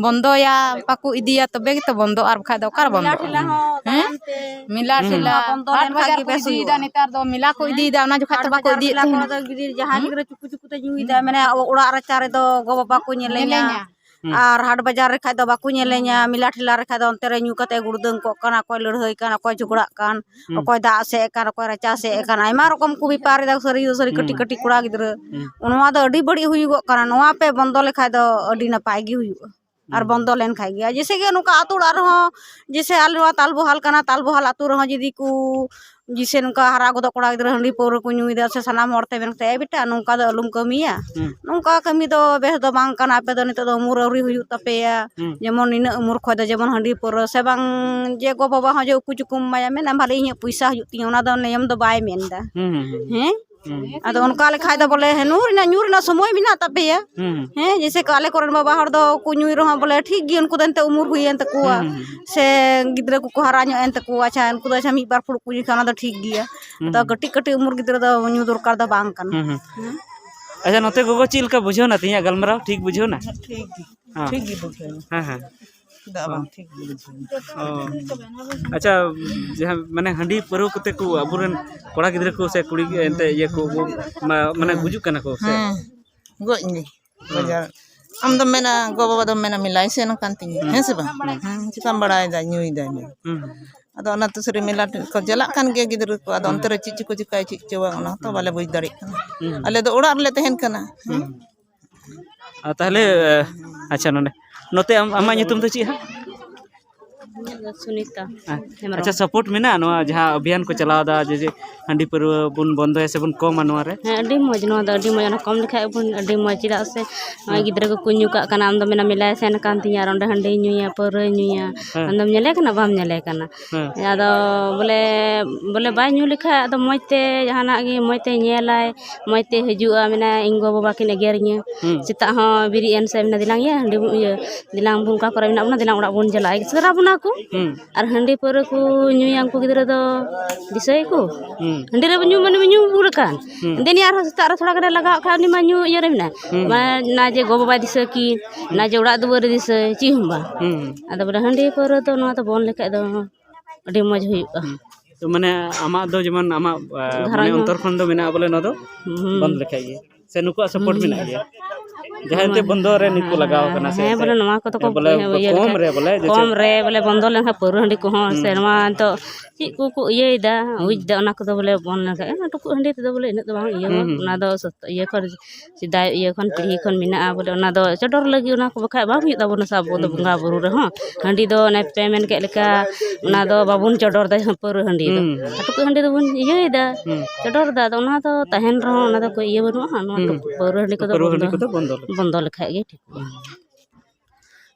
ᱵᱚᱱᱫᱚᱭᱟ, ᱵᱟᱠᱚ ᱤᱫᱤᱭᱟ, ᱛᱚᱵᱮ ᱜᱮᱛᱚ ᱵᱚᱱᱫᱚ, ᱟᱨ ᱵᱟᱠᱷᱟᱡ ᱫᱚ ᱚᱠᱟᱨᱮ ᱵᱚᱱᱫᱚᱜᱼᱟ? ᱢᱮᱞᱟ ᱴᱷᱮᱞᱟ ᱦᱚᱸ ᱦᱮᱸ? ᱛᱟᱭᱚᱢ ᱛᱮ ᱢᱮᱞᱟ ᱦᱩᱸ᱾ ᱴᱷᱮᱞᱟ, ᱵᱚᱱᱫᱚ ᱦᱟᱴ ᱞᱮᱱᱠᱷᱟᱱ ᱵᱟᱡᱟᱨ ᱜᱮ ᱠᱚ ᱵᱮᱥ ᱤᱫᱤᱭᱮᱫᱟ ᱦᱩᱭᱩᱜᱼᱟ᱾ ᱱᱮᱛᱟᱨ ᱫᱚ, ᱢᱮᱞᱟ ᱠᱚ ᱦᱮᱸ? ᱤᱫᱤᱭᱮᱫᱟ, ᱚᱱᱟ ᱡᱚᱠᱷᱟᱡ ᱦᱟᱴ ᱛᱚ ᱵᱟᱠᱚ ᱵᱟᱡᱟᱨ ᱤᱫᱤᱭᱮᱫ ᱢᱮᱞᱟ ᱠᱚᱨᱮ ᱛᱟᱦᱮᱱᱟ᱾ ᱫᱚ ᱜᱤᱫᱤ-, ᱡᱟᱦᱟᱸ ᱦᱩᱸ? ᱜᱤᱫᱽᱨᱟᱹ ᱪᱩᱠᱩ ᱪᱩᱠᱩ ᱛᱮ ᱧᱩᱭᱮᱫᱟ, ᱢᱟᱱᱮ ᱚᱲᱟᱜ ᱨᱟᱪᱟ ᱨᱮᱫᱚ ᱜᱚ ᱵᱟᱵᱟ ᱠᱚ ᱧᱮᱞᱮᱧᱟ᱾ ᱧᱮᱞᱮᱧᱟ᱾ ᱦᱩᱸ᱾ ᱟᱨ ᱦᱟᱴ ᱵᱟᱡᱟᱨ ᱨᱮᱠᱷᱟᱡ ᱫᱚ ᱵᱟᱠᱚ ᱧᱮᱞᱮᱧᱟ, ᱢᱮᱞᱟ ᱴᱷᱮᱞᱟ ᱨᱮᱠᱷᱟᱡ ᱫᱚ ᱚᱱᱛᱮ ᱨᱮ ᱧᱩ ᱠᱟᱛᱮ ᱜᱩᱲᱫᱟᱹᱝ ᱠᱚᱜ ᱠᱟᱱᱟ, ᱚᱠᱚᱭ ᱞᱟᱹᱲᱦᱟᱹᱭ ᱠᱟᱱ, ᱚᱠᱚᱭ ᱡᱷᱚᱜᱽᱲᱟᱜ ᱠᱟᱱ, ᱦᱩᱸ᱾ ᱚᱠᱚᱭ ᱫᱟᱜ ᱥᱮᱫ ᱠᱟᱱ, ᱚᱠᱚᱭ ᱨᱟᱪᱟ ᱥᱮᱫ ᱠᱟᱱ, ᱟᱭᱢᱟ ᱨᱚᱠᱚᱢ ᱠᱚ ᱵᱮᱯᱟᱨ ᱮᱫᱟ ᱥᱟᱹᱨᱤ ᱥᱟᱹᱨᱤ ᱦᱩᱸ᱾ ᱠᱟᱹᱴᱤᱡ ᱠᱟᱹᱴᱤᱡ ᱠᱚᱲᱟ ᱜᱤᱫᱽᱨᱟᱹ᱾ ᱦᱩᱸ᱾ ᱱᱚᱣᱟ ᱫᱚ ᱟᱹᱰᱤ ᱵᱟᱹᱲᱤᱡ ᱦᱩᱭᱩᱜᱚᱜ ᱠᱟᱱᱟ, ᱱᱚᱣᱟ ᱯᱮ ᱵᱚᱱᱫᱚ ᱞᱮᱠᱷᱟᱡ ᱫᱚ ᱟᱹᱰᱤ ᱱᱟᱯᱟᱭ ᱜᱮ ᱦᱩᱭᱩᱜᱼᱟ᱾ ᱟᱨ ᱦᱩᱸ᱾ ᱵᱚᱱᱫᱚ ᱞᱮᱱᱠᱷᱟᱡ ᱜᱮ, ᱟᱨ ᱡᱮᱭᱥᱮ ᱜᱮ ᱱᱚᱝᱠᱟ ᱟᱛᱳ ᱚᱲᱟᱜ ᱨᱮᱦᱚᱸ, ᱡᱮᱭᱥᱮ ᱟᱞᱮ ᱱᱚᱣᱟ ᱛᱟᱞᱵᱚᱦᱟᱞ ᱠᱟᱱᱟ, ᱛᱟᱞᱵᱚᱦᱟᱞ ᱟᱛᱳ ᱨᱮᱦᱚᱸ ᱡᱩᱫᱤ ᱠᱚ ᱡᱮᱭᱥᱮ ᱱᱚᱝᱠᱟ ᱦᱟᱨᱟ ᱜᱚᱫᱚᱜ ᱠᱚᱲᱟ ᱜᱤᱫᱽᱨᱟᱹ ᱦᱟᱺᱰᱤ ᱯᱟᱹᱣᱨᱟᱹ ᱠᱚ ᱧᱩᱭᱮᱫᱟ, ᱥᱮ ᱥᱟᱱᱟᱢ ᱦᱚᱲ ᱛᱮ ᱢᱮᱱ ᱠᱟᱛᱮ, "ᱮ ᱵᱮᱴᱟ, ᱱᱚᱝᱠᱟ ᱫᱚ ᱟᱞᱚᱢ ᱠᱟᱹᱢᱤᱭᱟ, ᱦᱩᱸ᱾ ᱱᱚᱝᱠᱟ ᱠᱟᱹᱢᱤ ᱫᱚ ᱵᱮᱥ ᱫᱚ ᱵᱟᱝ ᱠᱟᱱᱟ, ᱟᱯᱮ ᱫᱚ ᱱᱤᱛᱚᱜ ᱫᱚ ᱩᱢᱩᱨ ᱟᱹᱣᱨᱤ ᱦᱩᱭᱩᱜ ᱛᱟᱯᱮᱭᱟ, ᱦᱩᱸ᱾ ᱡᱮᱢᱚᱱ ᱱᱤᱱᱟᱹᱜ ᱩᱢᱩᱨ ᱠᱷᱚᱱ ᱫᱚ ᱡᱮᱢᱚᱱ ᱦᱟᱺᱰᱤ ᱯᱟᱹᱣᱨᱟᱹ", ᱥᱮ ᱵᱟᱝ ᱡᱮ ᱜᱚ ᱵᱟᱵᱟ ᱦᱚᱸ ᱡᱮ ᱩᱠᱩ ᱪᱩᱠᱩᱢ ᱮᱢᱟᱭᱟ, ᱢᱮᱱᱟ, "ᱵᱷᱟᱞᱮ ᱤᱧᱟᱹᱜ ᱯᱚᱭᱥᱟ ᱦᱩᱭᱩᱜ ᱛᱤᱧᱟᱹ", ᱚᱱᱟ ᱫᱚ ᱱᱤᱭᱚᱢ ᱫᱚ ᱵᱟᱭ ᱢᱮᱱᱫᱟ᱾ ᱦᱩᱸ, ᱦᱩᱸ, ᱦᱩᱸ᱾ ᱦᱮᱸ? ᱦᱩᱸ᱾ ᱟᱫᱚ ᱚᱱᱠᱟ ᱞᱮᱠᱷᱟᱡ ᱫᱚ ᱵᱚᱞᱮ, ᱦᱮᱸ, ᱧᱩ ᱨᱮᱱᱟᱜ, ᱧᱩ ᱨᱮᱱᱟᱜ ᱥᱚᱢᱚᱭ ᱢᱮᱱᱟᱜ ᱛᱟᱯᱮᱭᱟ᱾ ᱦᱩᱸ, ᱦᱩᱸ᱾ ᱦᱮᱸ, ᱡᱮᱭᱥᱮ ᱠᱚ ᱟᱞᱮ ᱠᱚᱨᱮᱱ ᱵᱟᱵᱟ ᱦᱚᱲ ᱫᱚ ᱠᱚ ᱧᱩᱭ ᱨᱮᱦᱚᱸ ᱵᱚᱞᱮ ᱴᱷᱤᱠ ᱜᱮ, ᱩᱱᱠᱩ ᱫᱚ ᱮᱱᱛᱮ ᱩᱢᱩᱨ ᱦᱩᱭᱮᱱ ᱛᱟᱠᱚᱣᱟ᱾ ᱦᱩᱸ, ᱦᱩᱸ᱾ ᱥᱮ ᱜᱤᱫᱽᱨᱟᱹ ᱠᱚᱠᱚ ᱦᱟᱨᱟ ᱧᱚᱜ ᱮᱱ ᱛᱟᱠᱚᱣᱟ, ᱟᱪᱪᱷᱟ, ᱩᱱᱠᱩ ᱫᱚ ᱟᱪᱪᱷᱟ ᱢᱤᱫ ᱵᱟᱨ ᱯᱷᱩᱲᱩᱜ ᱠᱚ ᱧᱩᱭ ᱠᱷᱟᱱ ᱚᱱᱟ ᱫᱚ ᱴᱷᱤᱠ ᱜᱮᱭᱟ᱾ ᱦᱩᱸ, ᱟᱫᱚ ᱦᱩᱸ᱾ ᱠᱟᱹᱴᱤᱡ ᱠᱟᱹᱴᱤᱡ ᱩᱢᱩᱨ ᱜᱤᱫᱽᱨᱟᱹ ᱫᱚ ᱧᱩ ᱫᱚᱨᱠᱟᱨ ᱫᱚ ᱵᱟᱝ ᱠᱟᱱᱟ᱾ ᱦᱩᱸ, ᱦᱩᱸ᱾ ᱦᱮᱸ? ᱟᱪᱪᱷᱟ, ᱱᱚᱛᱮ ᱜᱚᱜᱚ ᱪᱮᱫ ᱞᱮᱠᱟ ᱵᱩᱡᱷᱟᱹᱣᱱᱟ ᱛᱮᱦᱮᱧᱟᱜ ᱜᱟᱞᱢᱟᱨᱟᱣ? ᱴᱷᱤᱠ ᱵᱩᱡᱷᱟᱹᱣᱱᱟ? ᱴᱷᱤᱠ ᱜᱮ᱾ ᱦᱮᱸ᱾ ᱴᱷᱤᱠ ᱜᱮ ᱵᱩᱡᱷᱟᱹᱣᱱᱟ᱾ ᱦᱮᱸ, ᱦᱮᱸ᱾ ᱪᱮᱫᱟᱜ ᱵᱟᱝ ᱴᱷᱤᱠ ᱜᱮ ᱵᱩᱡᱷᱟᱹᱣᱱᱟ᱾ ᱚ᱾ ᱟᱪᱪᱷᱟ, ᱡᱟᱦᱟᱸ ᱢᱟᱱᱮ ᱦᱟᱺᱰᱤ ᱯᱟᱹᱣᱨᱟᱹ ᱠᱚᱛᱮ ᱠᱚ ᱟᱵᱚᱨᱮᱱ ᱠᱚᱲᱟ ᱜᱤᱫᱽᱨᱟᱹ ᱠᱚ ᱥᱮ ᱠᱩᱲᱤ ᱮᱱᱛᱮ ᱤᱭᱟᱹ ᱠᱚ, ᱠᱚ ᱢᱟ-, ᱢᱟᱱᱮ ᱦᱮᱸ᱾ ᱜᱩᱡᱩᱜ ᱠᱟᱱᱟ ᱠᱚ ᱥᱮ? ᱦᱮᱸ᱾ ᱜᱚᱡ ᱜᱮ᱾ ᱦᱮᱸ᱾ ᱵᱟᱡᱟᱨ᱾ ᱟᱢ ᱫᱚᱢ ᱢᱮᱱᱟ, ᱜᱚ ᱵᱟᱵᱟ ᱫᱚᱢ ᱢᱮᱱᱟ, ᱢᱮᱞᱟᱭ ᱥᱮᱱ ᱟᱠᱟᱱ ᱛᱤᱧᱟᱹ, ᱦᱩᱸ᱾ ᱦᱮᱸ ᱥᱮ ᱵᱟᱝ? ᱦᱩᱸ᱾ ᱦᱮᱸ, ᱪᱤᱠᱟᱢ ᱵᱟᱲᱟᱭᱮᱫᱟ, ᱧᱩᱭᱮᱫᱟᱭ ᱢᱮ᱾ ᱦᱩᱸ᱾ ᱟᱫᱚ ᱚᱱᱟ ᱛᱮ ᱥᱟᱹᱨᱤ ᱢᱮᱞᱟ ᱴᱷᱮᱱ ᱠᱚ ᱪᱟᱞᱟᱜ ᱠᱟᱱ ᱜᱮᱭᱟ ᱜᱤᱫᱽᱨᱟᱹ ᱠᱚ, ᱟᱫᱚ ᱦᱩᱸ᱾ ᱚᱱᱛᱮ ᱨᱮ ᱪᱮᱫ ᱪᱚᱠᱚ ᱪᱤᱠᱟᱹᱭᱟ, ᱪᱮᱫ ᱪᱚ ᱵᱟᱝ, ᱚᱱᱟ ᱦᱚᱸᱛᱚ ᱦᱩᱸ᱾ ᱵᱟᱞᱮ ᱵᱩᱡᱽ ᱫᱟᱲᱮᱭᱟᱜ ᱠᱟᱱᱟ᱾ ᱦᱩᱸ᱾ ᱟᱞᱮ ᱫᱚ ᱚᱲᱟᱜ ᱨᱮᱞᱮ ᱛᱟᱦᱮᱱ ᱠᱟᱱᱟ᱾ ᱦᱩᱸ᱾ ᱦᱮᱸ? ᱟᱨ ᱛᱟᱦᱞᱮ, ᱟᱪᱪᱷᱟ, ᱱᱚᱰᱮ, ᱱᱚᱛᱮ ᱟᱢ, ᱟᱢᱟᱜ ᱧᱩᱛᱩᱢ ᱫᱚ ᱪᱮᱫ ᱦᱟᱸᱜ? ᱤᱧᱟᱹᱜ ᱫᱚ ᱥᱩᱱᱤᱛᱟ ᱦᱮᱸ᱾ ᱦᱮᱢᱵᱨᱚᱢ᱾ ᱟᱪᱪᱷᱟ, support ᱢᱮᱱᱟᱜᱼᱟ ᱱᱚᱣᱟ ᱡᱟᱦᱟᱸ ᱚᱵᱷᱤᱭᱟᱱ ᱠᱚ ᱪᱟᱞᱟᱣ ᱮᱫᱟ, ᱡᱮ, ᱡᱮ ᱦᱟᱺᱰᱤ ᱯᱟᱹᱨᱣᱟᱹ ᱵᱚᱱ ᱵᱚᱱᱫᱚᱭᱟ ᱥᱮ ᱵᱚᱱ ᱠᱚᱢᱟ ᱱᱚᱣᱟ ᱨᱮ? ᱦᱮᱸ, ᱟᱹᱰᱤ ᱢᱚᱡᱽ ᱱᱚᱣᱟ ᱫᱚ, ᱟᱹᱰᱤ ᱢᱚᱡᱽ᱾ ᱚᱱᱟ ᱠᱚᱢ ᱞᱮᱠᱷᱟᱡ ᱵᱚᱱ ᱟᱹᱰᱤ ᱢᱚᱡᱽ, ᱪᱮᱫᱟᱜ ᱥᱮ ᱱᱚᱜᱼᱚᱭ ᱦᱮᱸ᱾ ᱜᱤᱫᱽᱨᱟᱹ ᱠᱚᱠᱚ ᱧᱩ ᱠᱟᱜ ᱠᱟᱱᱟ, ᱟᱢ ᱫᱚ ᱢᱮᱱᱟ ᱢᱮᱞᱟᱭ ᱥᱮᱱ ᱟᱠᱟᱱ ᱛᱤᱧᱟ ᱟᱨ ᱚᱸᱰᱮ ᱦᱟᱺᱰᱤᱭ ᱧᱩᱭᱟ, ᱯᱟᱹᱣᱨᱟᱹᱭ ᱧᱩᱭᱟ᱾ ᱦᱮᱸ᱾ ᱟᱢ ᱫᱚᱢ ᱧᱮᱞᱮ ᱠᱟᱱᱟ? ᱵᱟᱢ ᱧᱮᱞᱮ ᱠᱟᱱᱟ᱾ ᱦᱮᱸ᱾ ᱟᱫᱚ ᱵᱚᱞᱮ, ᱵᱚᱞᱮ ᱵᱟᱭ ᱧᱩ ᱞᱮᱠᱷᱟᱡ ᱟᱫᱚ ᱢᱚᱡᱽ ᱛᱮ ᱡᱟᱦᱟᱱᱟᱜ ᱜᱮ ᱢᱚᱡᱽ ᱛᱮ ᱧᱮᱞᱟᱭ, ᱢᱚᱡᱽ ᱛᱮ ᱦᱤᱡᱩᱜᱼᱟ, ᱢᱮᱱᱟ ᱤᱧ ᱜᱚ ᱵᱟᱵᱟ ᱠᱤᱱ ᱮᱜᱮᱨᱤᱧᱟᱹ᱾ ᱦᱩᱸ᱾ ᱥᱮᱛᱟᱜ ᱦᱚᱸ ᱵᱮᱨᱮᱫ ᱮᱱ ᱥᱮ ᱢᱮᱱᱟ ᱫᱮᱞᱟᱝ ᱭᱟ ᱦᱟᱺᱰᱤ ᱵᱚ-, ᱤᱭᱟᱹ, ᱫᱮᱞᱟᱝ ᱵᱚᱱ ᱚᱠᱟ ᱠᱚᱨᱮ ᱢᱮᱱᱟᱜ ᱵᱚᱱᱟ, ᱫᱮᱞᱟᱝ ᱚᱲᱟᱜ ᱵᱚᱱ ᱪᱟᱞᱟᱜᱼᱟ, ᱥᱮᱸᱫᱽᱨᱟ ᱵᱚᱱᱟ ᱠᱚ᱾ ᱦᱩᱸ᱾ ᱟᱨ ᱦᱟᱺᱰᱤ ᱯᱟᱹᱣᱨᱟᱹ ᱠᱚ ᱧᱩᱭᱟ ᱩᱱᱠᱩ ᱜᱤᱫᱽᱨᱟᱹ ᱫᱚ ᱫᱤᱥᱟᱹᱭᱟᱠᱚ? ᱦᱩᱸ᱾ ᱦᱟᱺᱰᱤ ᱨᱮ ᱧᱩ ᱢᱟᱱᱮ ᱧᱩ ᱵᱩᱞ ᱟᱠᱟᱱ᱾ ᱦᱩᱸ᱾ ᱫᱮᱱᱤᱭᱟ ᱟᱨᱦᱚᱸ ᱥᱮᱛᱟᱜ ᱨᱮ ᱛᱷᱚᱲᱟ ᱜᱟᱱᱮ ᱞᱟᱜᱟᱣᱟᱜ ᱠᱷᱟᱱ ᱩᱱᱤ ᱢᱟ ᱧᱩ ᱤᱭᱟᱹ ᱨᱮ ᱢᱮᱱᱟᱜᱼᱟ᱾ ᱦᱩᱸ᱾ ᱢᱟᱱᱮ ᱱᱟ ᱡᱮ ᱜᱚ ᱵᱟᱵᱟᱭ ᱫᱤᱥᱟᱹ ᱠᱤᱱ, ᱦᱩᱸ᱾ ᱱᱟ ᱡᱮ ᱚᱲᱟᱜ ᱫᱩᱣᱟᱹᱨ ᱨᱮ ᱫᱤᱥᱟᱹᱭ, ᱪᱮᱫ ᱦᱚᱸ ᱵᱟᱝ᱾ ᱦᱩᱸ᱾ ᱟᱫᱚ ᱵᱚᱞᱮ ᱦᱟᱺᱰᱤ ᱯᱟᱹᱣᱨᱟᱹ ᱫᱚ ᱱᱚᱣᱟ ᱫᱚ ᱵᱚᱱ ᱞᱮᱠᱷᱟᱡ ᱫᱚ ᱟᱹᱰᱤ ᱢᱚᱡᱽ ᱦᱩᱭᱩᱜᱼᱟ᱾ ᱦᱩᱸ᱾ ᱛᱚ ᱢᱟᱱᱮ ᱟᱢᱟᱜ ᱫᱚ ᱡᱮᱢᱚᱱ ᱟᱢᱟᱜ, ᱟ, ᱢᱚᱱᱮ ᱜᱷᱟᱨᱚᱸᱡᱽ ᱦᱚᱸ᱾ ᱚᱱᱛᱚᱨ ᱠᱷᱚᱱ ᱫᱚ ᱢᱮᱱᱟᱜᱼᱟ ᱵᱚᱞᱮ ᱱᱚᱣᱟ ᱫᱚ ᱦᱩᱸ᱾ ᱵᱚᱱᱫ ᱞᱮᱠᱷᱟᱡ ᱜᱮ᱾ ᱥᱮ ᱱᱩᱠᱩᱣᱟᱜ support ᱦᱩᱸ᱾ ᱢᱮᱱᱟᱜ ᱜᱮᱭᱟ? ᱡᱟᱦᱟᱸᱭ ᱛᱮ ᱦᱩᱸ᱾ ᱵᱚᱱᱫᱚ ᱨᱮ ᱱᱩᱠᱩ ᱞᱟᱜᱟᱣ ᱠᱟᱱᱟ ᱥᱮ ᱦᱮᱸ, ᱮᱱᱛᱮ ᱵᱚᱞᱮ ᱱᱚᱣᱟ ᱠᱚᱫᱚ ᱠᱚ ᱵᱚᱞᱮ ᱦᱮᱸ, ᱤᱭᱟᱹ ᱠᱚᱢ ᱞᱮᱠᱷᱟᱡ, ᱨᱮ ᱵᱚᱞᱮ ᱡᱮ ᱠᱚᱢ ᱪᱮᱫ? ᱨᱮ ᱵᱚᱞᱮ ᱵᱚᱱᱫᱚ ᱞᱮᱱᱠᱷᱟᱱ ᱯᱟᱹᱣᱨᱟᱹ ᱦᱟᱺᱰᱤ ᱠᱚᱦᱚᱸ ᱦᱩᱸ᱾ ᱥᱮ ᱱᱚᱣᱟ ᱱᱤᱛᱚᱜ ᱪᱮᱫ ᱠᱚᱠᱚ ᱤᱭᱟᱹᱭᱮᱫᱟ, ᱦᱩᱸ᱾ ᱵᱩᱡᱽ ᱮᱫᱟ, ᱚᱱᱟ ᱠᱚᱫᱚ ᱵᱚᱞᱮ ᱵᱚᱱᱫ ᱞᱮᱱᱠᱷᱟᱡ, ᱚᱱᱟ ᱴᱩᱠᱩᱡ ᱦᱟᱺᱰᱤ ᱛᱮᱫᱚ ᱵᱚᱞᱮ ᱤᱱᱟᱹᱜ ᱫᱚ ᱵᱟᱝ ᱤᱭᱟᱹ, ᱦᱩᱸ, ᱦᱩᱸ, ᱚᱱᱟ ᱦᱩᱸ᱾ ᱫᱚ ᱥᱚᱛ-, ᱤᱭᱟᱹ ᱠᱷᱚᱱ, ᱥᱮᱫᱟᱭ ᱤᱭᱟᱹ ᱠᱷᱚᱱ, ᱯᱤᱲᱦᱤ ᱠᱷᱚᱱ ᱢᱮᱱᱟᱜᱼᱟ ᱵᱚᱞᱮ, ᱚᱱᱟ ᱫᱚ ᱪᱚᱰᱚᱨ ᱞᱟᱹᱜᱤᱫ, ᱚᱱᱟ ᱠᱚ ᱵᱟᱠᱷᱟᱡ ᱵᱟᱝ ᱦᱩᱭᱩᱜ ᱛᱟᱵᱚᱱᱟ ᱥᱮ ᱟᱵᱚ ᱫᱚ ᱦᱩᱸ, ᱦᱩᱸ᱾ ᱵᱚᱸᱜᱟ ᱵᱩᱨᱩ ᱨᱮᱦᱚᱸ᱾ ᱦᱟᱺᱰᱤ ᱫᱚ ᱚᱱᱮ ᱯᱮ ᱢᱮᱱ ᱠᱮᱫ ᱞᱮᱠᱟ, ᱚᱱᱟ ᱫᱚ ᱵᱟᱵᱚᱱ ᱪᱚᱰᱚᱨ ᱫᱟ, ᱯᱟᱹᱣᱨᱟᱹ ᱦᱟᱺᱰᱤ ᱫᱚ᱾ ᱦᱩᱸ, ᱦᱩᱸ᱾ ᱴᱩᱠᱩᱡ ᱦᱟᱺᱰᱤ ᱫᱚᱵᱚᱱ ᱤᱭᱟᱹᱭᱮᱫᱟ, ᱦᱩᱸ᱾ ᱪᱚᱰᱚᱨ ᱫᱟ, ᱟᱫᱚ ᱚᱱᱟ ᱫᱚ ᱛᱟᱦᱮᱱ ᱨᱮᱦᱚᱸ ᱚᱱᱟ ᱫᱚ ᱠᱳᱭ ᱤᱭᱟᱹ ᱵᱟᱹᱱᱩᱜᱼᱟ, ᱱᱚᱣᱟ ᱦᱩᱸ᱾ ᱴᱩᱠᱩᱡ ᱯᱟᱹᱣᱨᱟᱹ ᱦᱟᱺᱰᱤ ᱠᱚᱫᱚ ᱯᱟᱹᱣᱨᱟᱹ ᱵᱚᱱᱫᱚ, ᱦᱟᱺᱰᱤ ᱠᱚᱫᱚ ᱵᱚᱱᱫᱚ ᱞᱮᱠᱷᱟᱡ᱾ ᱵᱚᱱᱫᱚ ᱞᱮᱠᱷᱟᱡ ᱜᱮ ᱴᱷᱤᱠᱚᱜᱼᱟ᱾ ᱦᱩᱸ᱾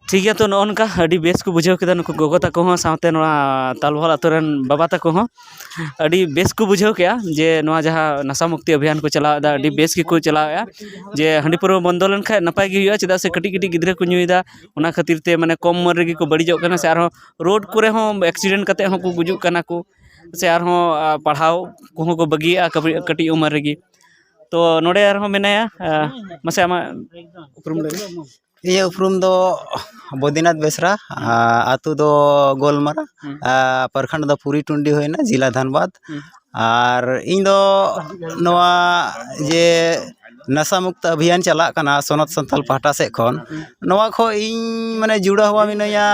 ᱴᱷᱤᱠ ᱜᱮᱭᱟ, ᱛᱚ ᱱᱚᱜᱼᱚ ᱱᱚᱝᱠᱟ ᱟᱹᱰᱤ ᱵᱮᱥ ᱠᱚ ᱵᱩᱡᱷᱟᱹᱣ ᱠᱮᱫᱟ ᱱᱩᱠᱩ ᱜᱚᱜᱚ ᱛᱟᱠᱚ ᱦᱚᱸ, ᱥᱟᱶᱛᱮ ᱱᱚᱣᱟ ᱛᱟᱞᱵᱷᱚᱞ ᱟᱹᱛᱩ ᱨᱮᱱ ᱵᱟᱵᱟ ᱛᱟᱠᱚ ᱦᱚᱸ ᱟᱹᱰᱤ ᱵᱮᱥ ᱠᱚ ᱵᱩᱡᱷᱟᱹᱣ ᱠᱮᱜᱼᱟ ᱡᱮ ᱱᱚᱣᱟ ᱡᱟᱦᱟᱸ ᱱᱟᱥᱟ ᱢᱩᱠᱛᱤ ᱚᱵᱷᱤᱭᱟᱱ ᱠᱚ ᱪᱟᱞᱟᱣ ᱮᱫᱟ, ᱟᱹᱰᱤ ᱵᱮᱥ ᱜᱮᱠᱚ ᱪᱟᱞᱟᱣᱮᱫᱼᱟ᱾ ᱡᱮ ᱦᱟᱺᱰᱤ ᱯᱟᱹᱣᱨᱟᱹ ᱵᱚᱱᱫᱚ ᱞᱮᱱᱠᱷᱟᱱ ᱱᱟᱯᱟᱭ ᱜᱮ ᱦᱩᱭᱩᱜᱼᱟ, ᱪᱮᱫᱟᱜ ᱥᱮ ᱠᱟᱹᱴᱤᱡ ᱠᱟᱹᱴᱤᱡ ᱜᱤᱫᱽᱨᱟᱹ ᱠᱚ ᱧᱩᱭᱮᱫᱟ, ᱚᱱᱟ ᱠᱷᱟᱹᱛᱤᱨ ᱛᱮ ᱢᱟᱱᱮ ᱠᱚᱢ ᱩᱢᱮᱨ ᱨᱮᱜᱮ ᱠᱚ ᱵᱟᱹᱲᱤᱡᱚᱜ ᱠᱟᱱᱟ, ᱥᱮ ᱟᱨᱦᱚᱸ ᱨᱳᱰ ᱠᱚᱨᱮ ᱦᱚᱸ ᱮᱠᱥᱤᱰᱮᱱᱴ ᱠᱟᱛᱮ ᱦᱚᱸᱠᱚ ᱜᱩᱡᱩᱜ ᱠᱟᱱᱟ ᱠᱚ, ᱥᱮ ᱟᱨᱦᱚᱸ ᱟᱨ ᱯᱟᱲᱦᱟᱣ ᱠᱚᱦᱚᱸ ᱠᱚ ᱵᱟᱹᱜᱤᱭᱮᱫᱼᱟ ᱠᱟᱹᱴᱤᱡ ᱠᱟᱹᱴᱤᱡ ᱩᱢᱮᱨ ᱨᱮᱜᱮ᱾ ᱛᱚ ᱱᱚᱰᱮ ᱟᱨᱦᱚᱸ ᱢᱮᱱᱟᱭᱟ, ᱟᱨ ᱢᱟᱥᱮ ᱟᱢᱟᱜ ᱩᱯᱨᱩᱢ ᱞᱟᱹᱭ ᱢᱮ᱾ ᱤᱧᱟᱹᱜ ᱩᱯᱨᱩᱢ ᱫᱚ ᱵᱚᱫᱤᱱᱟᱛᱷ ᱵᱮᱥᱨᱟ, ᱟᱨ ᱟᱹᱛᱩ ᱫᱚ ᱜᱳᱞᱢᱟᱨᱟ, ᱦᱩᱸ᱾ ᱟᱨ ᱯᱨᱚᱠᱷᱚᱸᱰ ᱫᱚ ᱯᱩᱨᱤ ᱴᱩᱱᱰᱤ ᱦᱩᱭᱱᱟ, ᱡᱮᱞᱟ ᱫᱷᱟᱱᱵᱟᱫᱽ᱾ ᱦᱩᱸ᱾ ᱟᱨ ᱤᱧ ᱫᱚ ᱱᱚᱣᱟ ᱡᱮ ᱱᱟᱥᱟ ᱢᱩᱠᱛᱚ ᱚᱵᱷᱤᱭᱟᱱ ᱪᱟᱞᱟᱜ ᱠᱟᱱᱟ ᱥᱚᱱᱚᱛ ᱥᱟᱱᱛᱟᱞ ᱯᱟᱦᱴᱟ ᱥᱮᱫ ᱠᱷᱚᱱ, ᱦᱩᱸ᱾ ᱱᱚᱣᱟ ᱠᱷᱚᱱ ᱤᱧ ᱢᱟᱱᱮ ᱡᱩᱲᱟᱹᱣ ᱦᱮᱣᱟ ᱢᱤᱱᱟᱹᱧᱟ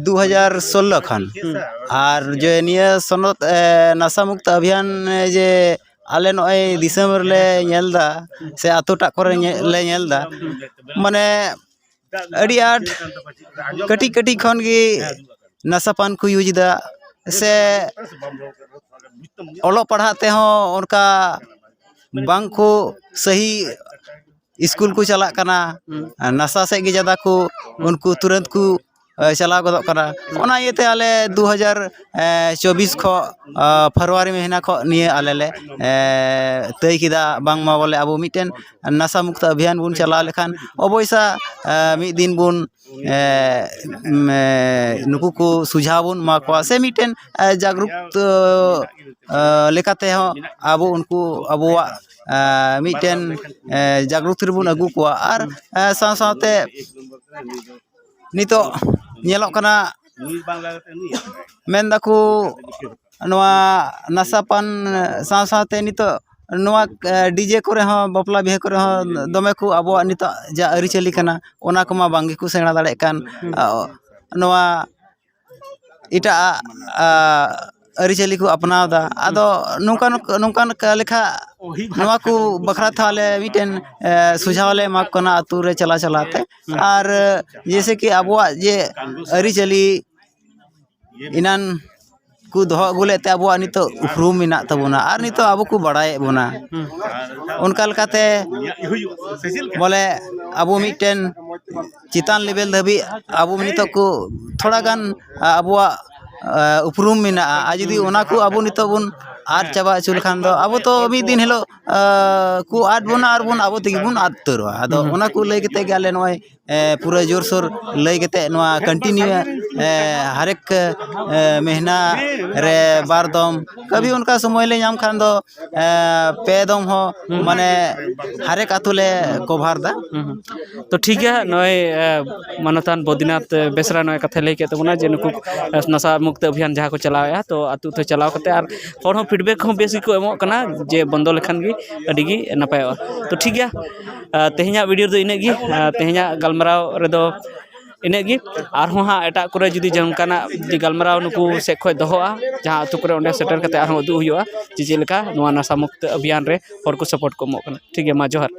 ᱫᱩ ᱦᱟᱡᱟᱨ ᱥᱳᱞᱞᱳ ᱠᱷᱚᱱ᱾ ᱦᱩᱸ᱾ ᱟᱨ ᱡᱮ ᱱᱤᱭᱟᱹ ᱥᱚᱱᱚᱛ, ᱮ, ᱱᱟᱥᱟ ᱢᱩᱠᱛᱚ ᱚᱵᱷᱤᱭᱟᱱ, ᱮ, ᱡᱮ ᱟᱞᱮ ᱱᱚᱜᱼᱚᱭ ᱫᱤᱥᱚᱢ ᱨᱮᱞᱮ ᱧᱮᱞ ᱮᱫᱟ, ᱥᱮ ᱟᱛᱳ ᱴᱟᱜ ᱠᱚᱨᱮ ᱧᱮ-, ᱞᱮ ᱧᱮᱞ ᱮᱫᱟ, ᱢᱟᱱᱮ ᱟᱹᱰᱤ ᱟᱸᱴ ᱠᱟᱹᱴᱤᱡ ᱠᱟᱹᱴᱤᱡ ᱠᱷᱚᱱ ᱜᱮ ᱱᱟᱥᱟ ᱯᱟᱱ ᱠᱚ ᱤᱭᱩᱡᱽ ᱮᱫᱟ, ᱥᱮ ᱚᱞᱚᱜ ᱯᱟᱲᱦᱟᱜ ᱛᱮᱦᱚᱸ ᱚᱱᱠᱟ ᱵᱟᱝ ᱠᱚ ᱥᱟᱹᱦᱤ ᱥᱠᱩᱞ ᱠᱚ ᱪᱟᱞᱟᱜ ᱠᱟᱱᱟ, ᱦᱩᱸ᱾ ᱱᱟᱥᱟ ᱥᱮᱫ ᱜᱮ ᱡᱟᱫᱟ ᱠᱚ, ᱦᱩᱸ᱾ ᱩᱱᱠᱩ ᱛᱩᱨᱟᱹᱛ ᱠᱚ, ᱮ, ᱪᱟᱞᱟᱣ ᱜᱚᱫᱚᱜ ᱠᱟᱱᱟ᱾ ᱦᱩᱸ᱾ ᱚᱱᱟ ᱤᱭᱟᱹᱛᱮ ᱟᱞᱮ ᱫᱩ ᱦᱟᱡᱟᱨ ᱪᱚᱵᱵᱤᱥ ᱠᱷᱚᱱ, ᱮ, ᱯᱷᱮᱵᱽᱨᱩᱣᱟᱨᱤ ᱢᱟᱹᱦᱱᱟᱹ ᱠᱷᱚᱱ ᱱᱤᱭᱟᱹ ᱟᱞᱮ ᱞᱮ, ᱮ, ᱛᱟᱹᱭ ᱠᱮᱫᱟ, ᱵᱟᱝᱢᱟ ᱵᱚᱞᱮ ᱟᱵᱚ ᱢᱤᱫᱴᱮᱱ ᱱᱟᱥᱟ ᱢᱩᱠᱛᱚ ᱚᱵᱷᱤᱭᱟᱱ ᱵᱚᱱ ᱪᱟᱞᱟᱣ ᱞᱮᱠᱷᱟᱱ ᱚᱵᱚᱥᱥᱟ, ᱮ, ᱢᱤᱫ ᱫᱤᱱ ᱵᱚᱱ, ᱮ, ᱢ, ᱮ, ᱱᱩᱠᱩ ᱠᱚ ᱥᱩᱡᱷᱟᱣ ᱵᱚᱱ ᱮᱢᱟ ᱠᱚᱣᱟ, ᱥᱮ ᱢᱤᱫᱴᱮᱱ, ᱮ, ᱡᱟᱜᱽᱨᱩᱠ, ᱮ, ᱞᱮᱠᱟᱛᱮ ᱦᱚᱸ ᱟᱵᱚ ᱩᱱᱠᱩ ᱟᱵᱚᱣᱟᱜ, ᱮ, ᱢᱤᱫᱴᱮᱱ, ᱮ, ᱡᱟᱜᱽᱨᱩᱠ ᱨᱮᱵᱚᱱ ᱟᱹᱜᱩ ᱠᱚᱣᱟ᱾ ᱟᱨ, ᱮ, ᱥᱟᱶ ᱥᱟᱶᱛᱮ ᱱᱤᱛᱚᱜ ᱧᱮᱞᱚᱜ ᱠᱟᱱᱟ, ᱢᱮᱱ ᱫᱟᱠᱚ ᱱᱚᱣᱟ ᱱᱟᱥᱟ ᱯᱟᱱ ᱥᱟᱶ ᱥᱟᱶᱛᱮ ᱱᱤᱛᱚᱜ ᱱᱚᱣᱟ, ᱮ, ᱰᱤᱡᱮ ᱠᱚᱨᱮ ᱦᱚᱸ, ᱵᱟᱯᱞᱟ ᱵᱤᱦᱟᱹ ᱠᱚᱨᱮ ᱦᱚᱸ ᱫᱚᱢᱮ ᱠᱚ ᱟᱵᱚᱣᱟᱜ ᱱᱤᱛᱚᱜ ᱡᱟ ᱟᱹᱨᱤᱪᱟᱹᱞᱤ ᱠᱟᱱᱟ, ᱚᱱᱟ ᱠᱚᱢᱟ ᱵᱟᱝ ᱜᱮᱠᱚ ᱥᱮᱬᱟ ᱫᱟᱲᱮᱭᱟᱜ ᱠᱟᱱ᱾ ᱦᱩᱸ᱾ ᱟ, ᱱᱚᱣᱟ ᱮᱴᱟᱜ, ᱟ, ᱟᱹᱨᱤᱪᱟᱹᱞᱤ ᱠᱚ ᱟᱯᱱᱟᱣ ᱮᱫᱟ᱾ ᱟᱫᱚ ᱱᱚᱝᱠᱟ, ᱱᱚᱝᱠᱟ ᱞᱮᱠᱟ ᱱᱚᱣᱟ ᱠᱚ ᱵᱟᱠᱷᱨᱟ ᱛᱮ ᱟᱞᱮ ᱢᱤᱫᱴᱮᱱ, ᱮ, ᱥᱩᱡᱷᱟᱣ ᱞᱮ ᱮᱢᱟ ᱠᱚ ᱠᱟᱱᱟ ᱟᱹᱛᱩ ᱨᱮ ᱪᱟᱞᱟᱣ ᱪᱟᱞᱟᱣ ᱛᱮ᱾ ᱦᱩᱸ᱾ ᱟᱨ ᱡᱮᱭᱥᱮ ᱠᱤ ᱟᱵᱚᱣᱟᱜ ᱡᱮ ᱟᱹᱨᱤᱪᱟᱹᱞᱤ ᱮᱱᱟᱱ ᱠᱚ ᱫᱚᱦᱚ ᱟᱹᱜᱩ ᱞᱮᱫ ᱛᱮ ᱟᱵᱚᱣᱟᱜ ᱱᱤᱛᱚᱜ ᱩᱯᱨᱩᱢ ᱢᱮᱱᱟᱜ ᱛᱟᱵᱚᱱᱟ ᱟᱨ ᱱᱤᱛᱚᱜ ᱟᱵᱚ ᱠᱚ ᱵᱟᱲᱟᱭᱮᱫ ᱵᱚᱱᱟ᱾ ᱦᱩᱸ᱾ ᱚᱱᱠᱟ ᱞᱮᱠᱟᱛᱮ ᱵᱚᱞᱮ ᱟᱵᱚ ᱢᱤᱫᱴᱮᱱ ᱪᱮᱛᱟᱱ ᱞᱮᱵᱮᱞ ᱫᱷᱟᱹᱵᱤᱡ ᱟᱵᱚ ᱱᱤᱛᱚᱜ ᱠᱚ ᱛᱷᱚᱲᱟ ᱜᱟᱱ ᱟᱵᱚᱣᱟᱜ ᱩᱯᱨᱩᱢ ᱢᱮᱱᱟᱜᱼᱟ᱾ ᱟᱨ ᱡᱩᱫᱤ ᱚᱱᱟ ᱠᱚ ᱟᱵᱚ ᱱᱤᱛᱚᱜ ᱵᱚᱱ ᱟᱫ ᱪᱟᱵᱟ ᱦᱚᱪᱚ ᱞᱮᱠᱷᱟᱱ ᱫᱚ, ᱟᱵᱚ ᱛᱚ ᱢᱤᱫ ᱫᱤᱱ ᱦᱤᱞᱳᱜ ᱠᱚ ᱟᱫ ᱵᱚᱱᱟ ᱟᱨ ᱵᱚᱱ ᱟᱵᱚ ᱛᱮᱜᱮ ᱵᱚᱱ ᱟᱫ ᱩᱛᱟᱹᱨᱚᱜᱼᱟ᱾ ᱟᱫᱚ ᱚᱱᱟ ᱠᱚ ᱞᱟᱹᱭ ᱠᱟᱛᱮ ᱜᱮ ᱟᱞᱮ ᱱᱚᱜᱼᱚᱭ ᱯᱩᱨᱟᱹ ᱡᱳᱨᱥᱳᱨ ᱞᱟᱹᱭ ᱠᱟᱛᱮ ᱱᱚᱣᱟ ᱠᱚᱱᱴᱤᱱᱤᱭᱩ ᱦᱟᱨᱮᱠ ᱢᱮᱦᱱᱟ ᱨᱮ ᱵᱟᱨ ᱫᱚᱢ ᱠᱟᱵᱷᱤ ᱚᱱᱠᱟ ᱥᱚᱢᱚᱭ ᱞᱮ ᱧᱟᱢ ᱠᱷᱟᱱ ᱫᱚ ᱯᱮ ᱫᱚᱢ ᱦᱚᱸ ᱢᱟᱱᱮ ᱦᱟᱨᱮᱠ ᱟᱹᱛᱩ ᱞᱮ ᱠᱚᱵᱷᱟᱨ ᱫᱟ᱾ ᱛᱚ ᱴᱷᱤᱠ ᱜᱮᱭᱟ, ᱱᱚᱜᱼᱚᱭ ᱢᱟᱱᱚᱛᱟᱱ ᱵᱚᱫᱤᱱᱟᱛᱷ ᱵᱮᱥᱨᱟ ᱱᱚᱜᱼᱚᱭ ᱠᱟᱛᱷᱟᱭ ᱞᱟᱹᱭ ᱠᱮᱫ ᱛᱟᱵᱚᱱᱟ ᱡᱮ ᱱᱩᱠᱩ ᱱᱟᱥᱟ ᱢᱩᱠᱛ ᱚᱵᱷᱤᱭᱟᱱ ᱡᱟᱦᱟᱸ ᱠᱚ ᱪᱟᱞᱟᱣᱮᱫᱼᱟ, ᱛᱚ ᱟᱹᱛᱩ ᱟᱹᱛᱩ ᱪᱟᱞᱟᱣ ᱠᱟᱛᱮ ᱟᱨ ᱦᱚᱲ ᱦᱚᱸ ᱯᱷᱤᱰᱵᱮᱠ ᱦᱚᱸ ᱵᱮᱥ ᱜᱮᱠᱚ ᱮᱢᱚᱜ ᱠᱟᱱᱟ ᱡᱮ ᱵᱚᱱᱫᱚ ᱞᱮᱠᱷᱟᱱ ᱜᱮ ᱟᱹᱰᱤ ᱜᱮ ᱱᱟᱯᱟᱭᱚᱜᱼᱟ᱾ ᱛᱚ ᱴᱷᱤᱠ ᱜᱮᱭᱟ, ᱛᱮᱦᱮᱧᱟᱜ ᱵᱷᱤᱰᱤᱭᱳ ᱨᱮᱫᱚ ᱤᱱᱟᱹᱜ ᱜᱮ᱾ ᱛᱮᱦᱮᱧᱟᱜ ᱜᱟᱞᱢᱟᱨᱟᱣ ᱨᱮᱫᱚ ᱤᱱᱟᱹᱜ ᱜᱮ᱾ ᱟᱨᱦᱚᱸ ᱦᱟᱸᱜ ᱮᱴᱟᱜ ᱠᱚᱨᱮ ᱡᱩᱫᱤ ᱡᱟᱦᱟᱸ ᱚᱱᱠᱟᱱᱟᱜ ᱡᱩᱫᱤ ᱜᱟᱞᱢᱟᱨᱟᱣ ᱱᱩᱠᱩ ᱥᱮᱫ ᱠᱷᱚᱱ ᱫᱚᱦᱚᱜᱼᱟ, ᱡᱟᱦᱟᱸ ᱟᱹᱛᱩ ᱠᱚᱨᱮ, ᱚᱸᱰᱮ ᱥᱮᱴᱮᱨ ᱠᱟᱛᱮ ᱟᱨᱦᱚᱸ ᱩᱫᱩᱜ ᱦᱩᱭᱩᱜᱼᱟ ᱡᱮ ᱪᱮᱫ ᱞᱮᱠᱟ ᱱᱚᱣᱟ ᱱᱟᱥᱟ ᱢᱩᱠᱛ ᱚᱵᱷᱤᱭᱟᱱ ᱨᱮ ᱦᱚᱲ ᱠᱚ ᱥᱟᱯᱳᱨᱴ ᱠᱚ ᱮᱢᱚᱜ ᱠᱟᱱᱟ᱾ ᱴᱷᱤᱠ ᱜᱮᱭᱟ, ᱢᱟ ᱡᱚᱦᱟᱨ᱾